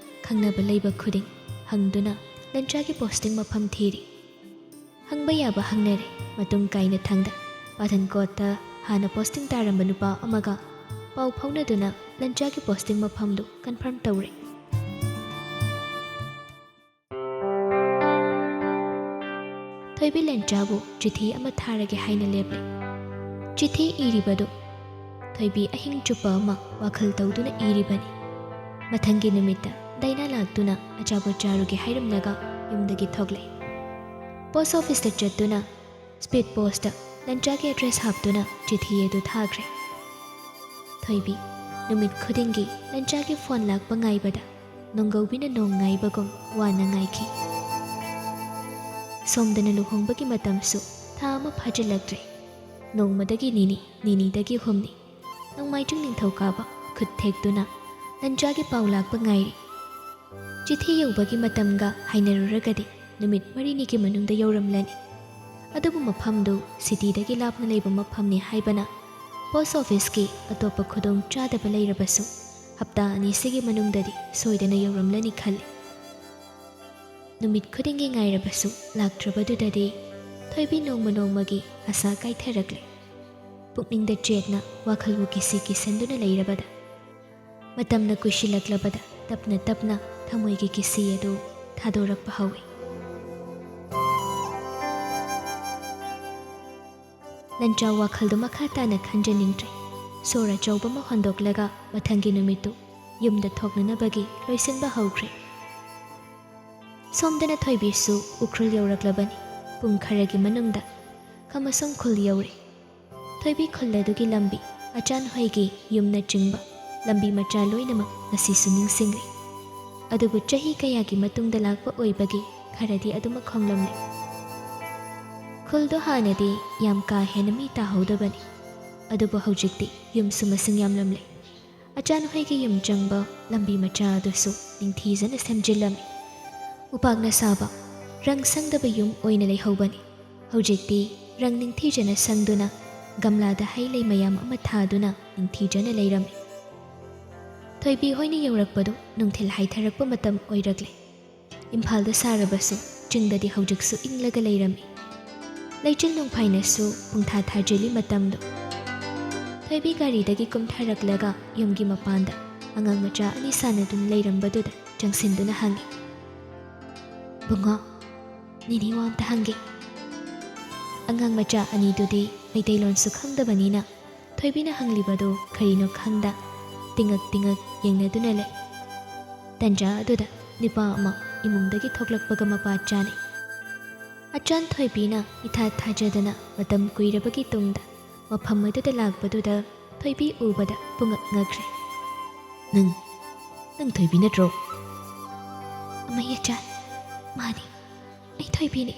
ꯈꯪꯅꯕ ꯂꯩꯕ ꯈꯨꯗꯤꯡ ꯍꯪꯗꯨꯅ ꯂꯟꯆꯥꯒꯤ ꯄꯣꯁꯇꯤꯡ ꯃꯐꯝ ꯊꯤꯔꯤ꯫ ꯍꯪꯕ ꯌꯥꯕ ꯍꯪꯅꯔꯦ꯫ ꯃꯇꯨꯡ ꯀꯥꯏꯅ ꯊꯪꯗ ꯄꯊꯟꯀꯣꯠꯇ ꯍꯥꯟꯅ ꯄꯣꯁꯇꯤꯡ ꯇꯥꯔꯝꯕ ꯅꯨꯄꯥ ꯑꯃꯒ ꯄꯥꯎ ꯐꯥꯎꯅꯗꯨꯅ ꯂꯟꯆꯥꯒꯤ ꯄꯣꯁꯇꯤꯡ ꯃꯐꯝꯗꯨ ꯀꯟꯐꯥꯔꯝ ꯇꯧꯔꯦ꯫ ꯊꯣꯏꯕꯤ ꯂꯟꯆꯥꯕꯨ ꯆꯤꯊꯤ ꯑꯃ ꯊꯥꯔꯒꯦ ꯍꯥꯏꯅ ꯂꯦꯞꯂꯦ꯫ ꯆꯤꯊꯤ ꯏꯔꯤꯕꯗꯨ ꯊꯣꯏꯕꯤ ꯑꯍꯤꯡ ꯆꯨꯞꯄ ꯑꯃ ꯋꯥꯈꯜ ꯇꯧꯗꯨꯅ ꯏꯔꯤꯕꯅꯤ꯫ ꯃꯊꯪꯒꯤ ꯅꯨꯃꯤꯠꯇ ꯗꯥꯏꯅꯥ ꯂꯥꯛꯇꯨꯅ ꯑꯆꯥꯄꯣꯠ ꯆꯥꯔꯨꯒꯦ ꯍꯥꯏꯔꯝꯂꯒ ꯌꯨꯝꯗꯒꯤ ꯊꯣꯛꯂꯦ꯫ ꯄꯣꯁ ꯑꯣꯐꯤꯁꯇ ꯆꯠꯇꯨꯅ ꯁ꯭ꯄꯤꯗ ꯄꯣꯁꯇ ꯂꯟꯆꯥꯒꯤ ꯑꯦꯗ꯭ꯔꯦꯁ ꯍꯥꯞꯇꯨꯅ ꯆꯤꯊꯤ ꯑꯗꯨ ꯊꯥꯈ꯭ꯔꯦ꯫ ꯊꯣꯏꯕꯤ ꯅꯨꯃꯤꯠ ꯈꯨꯗꯤꯡꯒꯤ ꯂꯟꯆꯥꯒꯤ ꯐꯣꯟ ꯂꯥꯛꯄ ꯉꯥꯏꯕꯗ ꯅꯣꯡꯒꯧꯕꯤꯅ ꯅꯣꯡ ꯉꯥꯏꯕꯒꯨꯝ ꯋꯥꯅ ꯉꯥꯏꯈꯤ꯫ ꯁꯣꯝꯗꯅ ꯂꯨꯍꯣꯡꯕꯒꯤ ꯃꯇꯝꯁꯨ ꯊꯥ ꯑꯃ ꯐꯥꯖꯤꯜꯂꯛꯇ꯭ꯔꯦ꯫ ꯅꯣꯡꯃꯗꯒꯤ ꯅꯤꯅꯤ, ꯅꯤꯅꯤꯗꯒꯤ ꯍꯨꯝꯅꯤ, ꯅꯣꯡꯃꯥꯏꯖꯤꯡ ꯅꯤꯡꯊꯧꯀꯥꯕ ꯈꯨꯠ ꯊꯦꯛꯇꯨꯅ ꯂꯟꯆꯥꯒꯤ ꯄꯥꯎ ꯂꯥꯛꯄ ꯉꯥꯏꯔꯤ꯫ ꯆꯤꯊꯤ ꯌꯧꯕꯒꯤ ꯃꯇꯝꯒ ꯍꯥꯏꯅꯔꯨꯔꯒꯗꯤ ꯅꯨꯃꯤꯠ ꯃꯔꯤꯅꯤꯒꯤ ꯃꯅꯨꯡꯗ ꯌꯧꯔꯝꯂꯅꯤ꯫ ꯑꯗꯨꯕꯨ ꯃꯐꯝꯗꯨ ꯁꯤꯇꯤꯗꯒꯤ ꯂꯥꯞꯅ ꯂꯩꯕ ꯃꯐꯝꯅꯤ ꯍꯥꯏꯕꯅ ꯄꯣꯁ ꯑꯣꯐꯤꯁꯀꯤ ꯑꯇꯣꯞꯄ ꯈꯨꯗꯣꯡ ꯆꯥꯗꯕ ꯂꯩꯔꯕꯁꯨ ꯍꯞꯇꯥ ꯑꯅꯤꯁꯤꯒꯤ ꯃꯅꯨꯡꯗꯗꯤ ꯁꯣꯏꯗꯅ ꯌꯧꯔꯝꯂꯅꯤ ꯈꯜꯂꯤ꯫ ꯅꯨꯃꯤꯠ ꯈꯨꯗꯤꯡꯒꯤ ꯉꯥꯏꯔꯕꯁꯨ ꯂꯥꯛꯇ꯭ꯔꯕꯗꯨꯗꯗꯤ ꯊꯣꯏꯕꯤ ꯅꯣꯡꯃ ꯅꯣꯡꯃꯒꯤ ꯑꯁꯥ ꯀꯥꯏꯊꯔꯛꯂꯦ꯫ ꯄꯨꯛꯅꯤꯡꯗ ꯆꯦꯠꯅ ꯋꯥꯈꯜꯕꯨ ꯀꯤꯁꯤ ꯀꯤꯁꯟꯗꯨꯅ ꯂꯩꯔꯕꯗ, ꯃꯇꯝꯅ ꯀꯨꯏꯁꯤꯜꯂꯛꯂꯕꯗ ꯇꯞꯅ ꯇꯞꯅ ꯊꯃꯣꯏꯒꯤ ꯀꯤꯁꯤ ꯑꯗꯨ ꯊꯥꯗꯣꯔꯛꯄ ꯍꯧꯏ꯫ ꯂꯟꯆꯥꯎ ꯋꯥꯈꯜꯗꯨ ꯃꯈꯥ ꯇꯥꯅ ꯈꯟꯖꯅꯤꯡꯗ꯭ꯔꯦ꯫ ꯁꯣꯔ ꯑꯆꯧꯕ ꯑꯃ ꯍꯣꯟꯗꯣꯛꯂꯒ ꯃꯊꯪꯒꯤ ꯅꯨꯃꯤꯠꯇꯨ ꯌꯨꯝꯗ ꯊꯣꯛꯅꯅꯕꯒꯤ ꯂꯣꯏꯁꯤꯟꯕ ꯍꯧꯈ꯭ꯔꯦ꯫ ꯁꯣꯝꯗꯅ ꯊꯣꯏꯕꯤꯁꯨ ꯎꯈ꯭ꯔꯨꯜ ꯌꯧꯔꯛꯂꯕꯅꯤ꯫ ꯄꯨꯡ ꯈꯔꯒꯤ ꯃꯅꯨꯡꯗ ꯈꯃꯁꯣꯡ ꯈꯨꯜ ꯌꯧꯔꯦ꯫ ꯊꯣꯏꯕꯤ ꯈꯨꯜ ꯑꯗꯨꯒꯤ ꯂꯝꯕꯤ, ꯑꯆꯥꯟ ꯍꯣꯏꯒꯤ ꯌꯨꯝꯅꯆꯤꯡꯕ ꯂꯝꯕꯤ ꯃꯆꯥ ꯂꯣꯏꯅꯃꯛ ꯉꯁꯤꯁꯨ ꯅꯤꯡꯁꯤꯡꯂꯤ꯫ ꯑꯗꯨꯕꯨ ꯆꯍꯤ ꯀꯌꯥꯒꯤ ꯃꯇꯨꯡꯗ ꯂꯥꯛꯄ ꯑꯣꯏꯕꯒꯤ ꯈꯔꯗꯤ ꯑꯗꯨꯃꯛ ꯈꯣꯡꯂꯝꯂꯦ꯫ ꯈꯨꯜꯗꯣ ꯍꯥꯟꯅꯗꯤ ꯌꯥꯝ ꯀꯥ ꯍꯦꯟꯅ ꯃꯤ ꯇꯥꯍꯧꯗꯕꯅꯤ꯫ ꯑꯗꯨꯕꯨ ꯍꯧꯖꯤꯛꯇꯤ ꯌꯨꯝꯁꯨ ꯃꯁꯤꯡ ꯌꯥꯝꯂꯝꯂꯦ꯫ ꯑꯆꯥꯟ ꯍꯣꯏꯒꯤ ꯌꯨꯝ ꯆꯪꯕ ꯂꯝꯕꯤ ꯃꯆꯥ ꯑꯗꯨꯁꯨ ꯅꯤꯡꯊꯤꯖꯅ ꯁꯦꯝꯖꯤꯜꯂꯝꯃꯤ꯫ ꯎꯄꯥꯛꯅ ꯁꯥꯕ, ꯔꯪ ꯁꯪꯗꯕ ꯌꯨꯝ ꯑꯣꯏꯅ ꯂꯩꯍꯧꯕꯅꯤ꯫ ꯍꯧꯖꯤꯛꯇꯤ ꯔꯪ ꯅꯤꯡꯊꯤꯖꯅ ꯁꯪꯗꯨꯅ, ꯒꯝꯂꯥꯗ ꯍꯩ ꯂꯩ ꯃꯌꯥꯝ ꯑꯃ ꯊꯥꯗꯨꯅ ꯅꯤꯡꯊꯤꯖꯅ ꯂꯩꯔꯝꯃꯤ꯫ ꯊꯣꯏꯕꯤ ꯍꯣꯏꯅ ꯌꯧꯔꯛꯄꯗꯨ ꯅꯨꯡꯊꯤꯜ ꯍꯥꯏꯊꯔꯛꯄ ꯃꯇꯝ ꯑꯣꯏꯔꯛꯂꯦ꯫ ꯏꯝꯐꯥꯜꯗ ꯁꯥꯔꯕꯁꯨ ꯆꯤꯡꯗꯗꯤ ꯍꯧꯖꯤꯛꯁꯨ ꯏꯪꯂꯒ ꯂꯩꯔꯝꯃꯤ꯫ ꯂꯩꯆꯤꯜ ꯅꯣꯡꯐꯥꯏꯅꯁꯨ ꯄꯨꯡꯊꯥ ꯊꯥꯖꯤꯜꯂꯤ ꯃꯇꯝꯗꯨ꯫ ꯊꯣꯏꯕꯤ ꯒꯥꯔꯤꯗꯒꯤ ꯀꯨꯝꯊꯔꯛꯂꯒ ꯌꯨꯝꯒꯤ ꯃꯄꯥꯟꯗ ꯑꯉꯥꯡ ꯃꯆꯥ ꯑꯅꯤ ꯁꯥꯟꯅꯗꯨꯅ ꯂꯩꯔꯝꯕꯗꯨꯗ ꯆꯪꯁꯤꯟꯗꯨꯅ ꯍꯪꯉꯤ, "ꯕꯨꯡꯉꯣ, ꯅꯤꯅꯤ ꯋꯥ ꯑꯝꯇ ꯍꯪꯒꯦ?" ꯑꯉꯥꯡ ꯃꯆꯥ ꯑꯅꯤꯗꯨꯗꯤ ꯃꯩꯇꯩꯂꯣꯟꯁꯨ ꯈꯪꯗꯕꯅꯤꯅ ꯊꯣꯏꯕꯤꯅ ꯍꯪꯂꯤꯕꯗꯨ ꯀꯔꯤꯅꯣ ꯈꯪꯗ ꯇꯤꯉꯛ ꯇꯤꯉꯛ ꯌꯦꯡꯅꯗꯨꯅ ꯂꯩ꯫ ꯇꯟꯖꯥ ꯑꯗꯨꯗ ꯅꯨꯄꯥ ꯑꯃ ꯏꯃꯨꯡꯗꯒꯤ ꯊꯣꯛꯂꯛꯄꯒ ꯃꯄꯥ ꯆꯥꯅꯩ꯫ ꯑꯆꯥꯟ ꯊꯣꯏꯕꯤꯅ ꯏꯊꯥ ꯊꯥꯖꯗꯅ ꯃꯇꯝ ꯀꯨꯏꯔꯕꯒꯤ ꯇꯨꯡꯗ ꯃꯐꯝ ꯑꯗꯨꯗ ꯂꯥꯛꯄꯗꯨꯗ ꯊꯣꯏꯕꯤ ꯎꯕꯗ ꯄꯨꯡꯉꯛ ꯉꯛꯈ꯭ꯔꯦ꯫ "ꯅꯪ, ꯅꯪ ꯊꯣꯏꯕꯤ ꯅꯠꯇ꯭ꯔꯣ?" "ꯑꯃꯩ ꯑꯆꯥꯟ, ꯃꯥꯅꯤ, ꯑꯩ ꯊꯣꯏꯕꯤꯅꯤ꯫"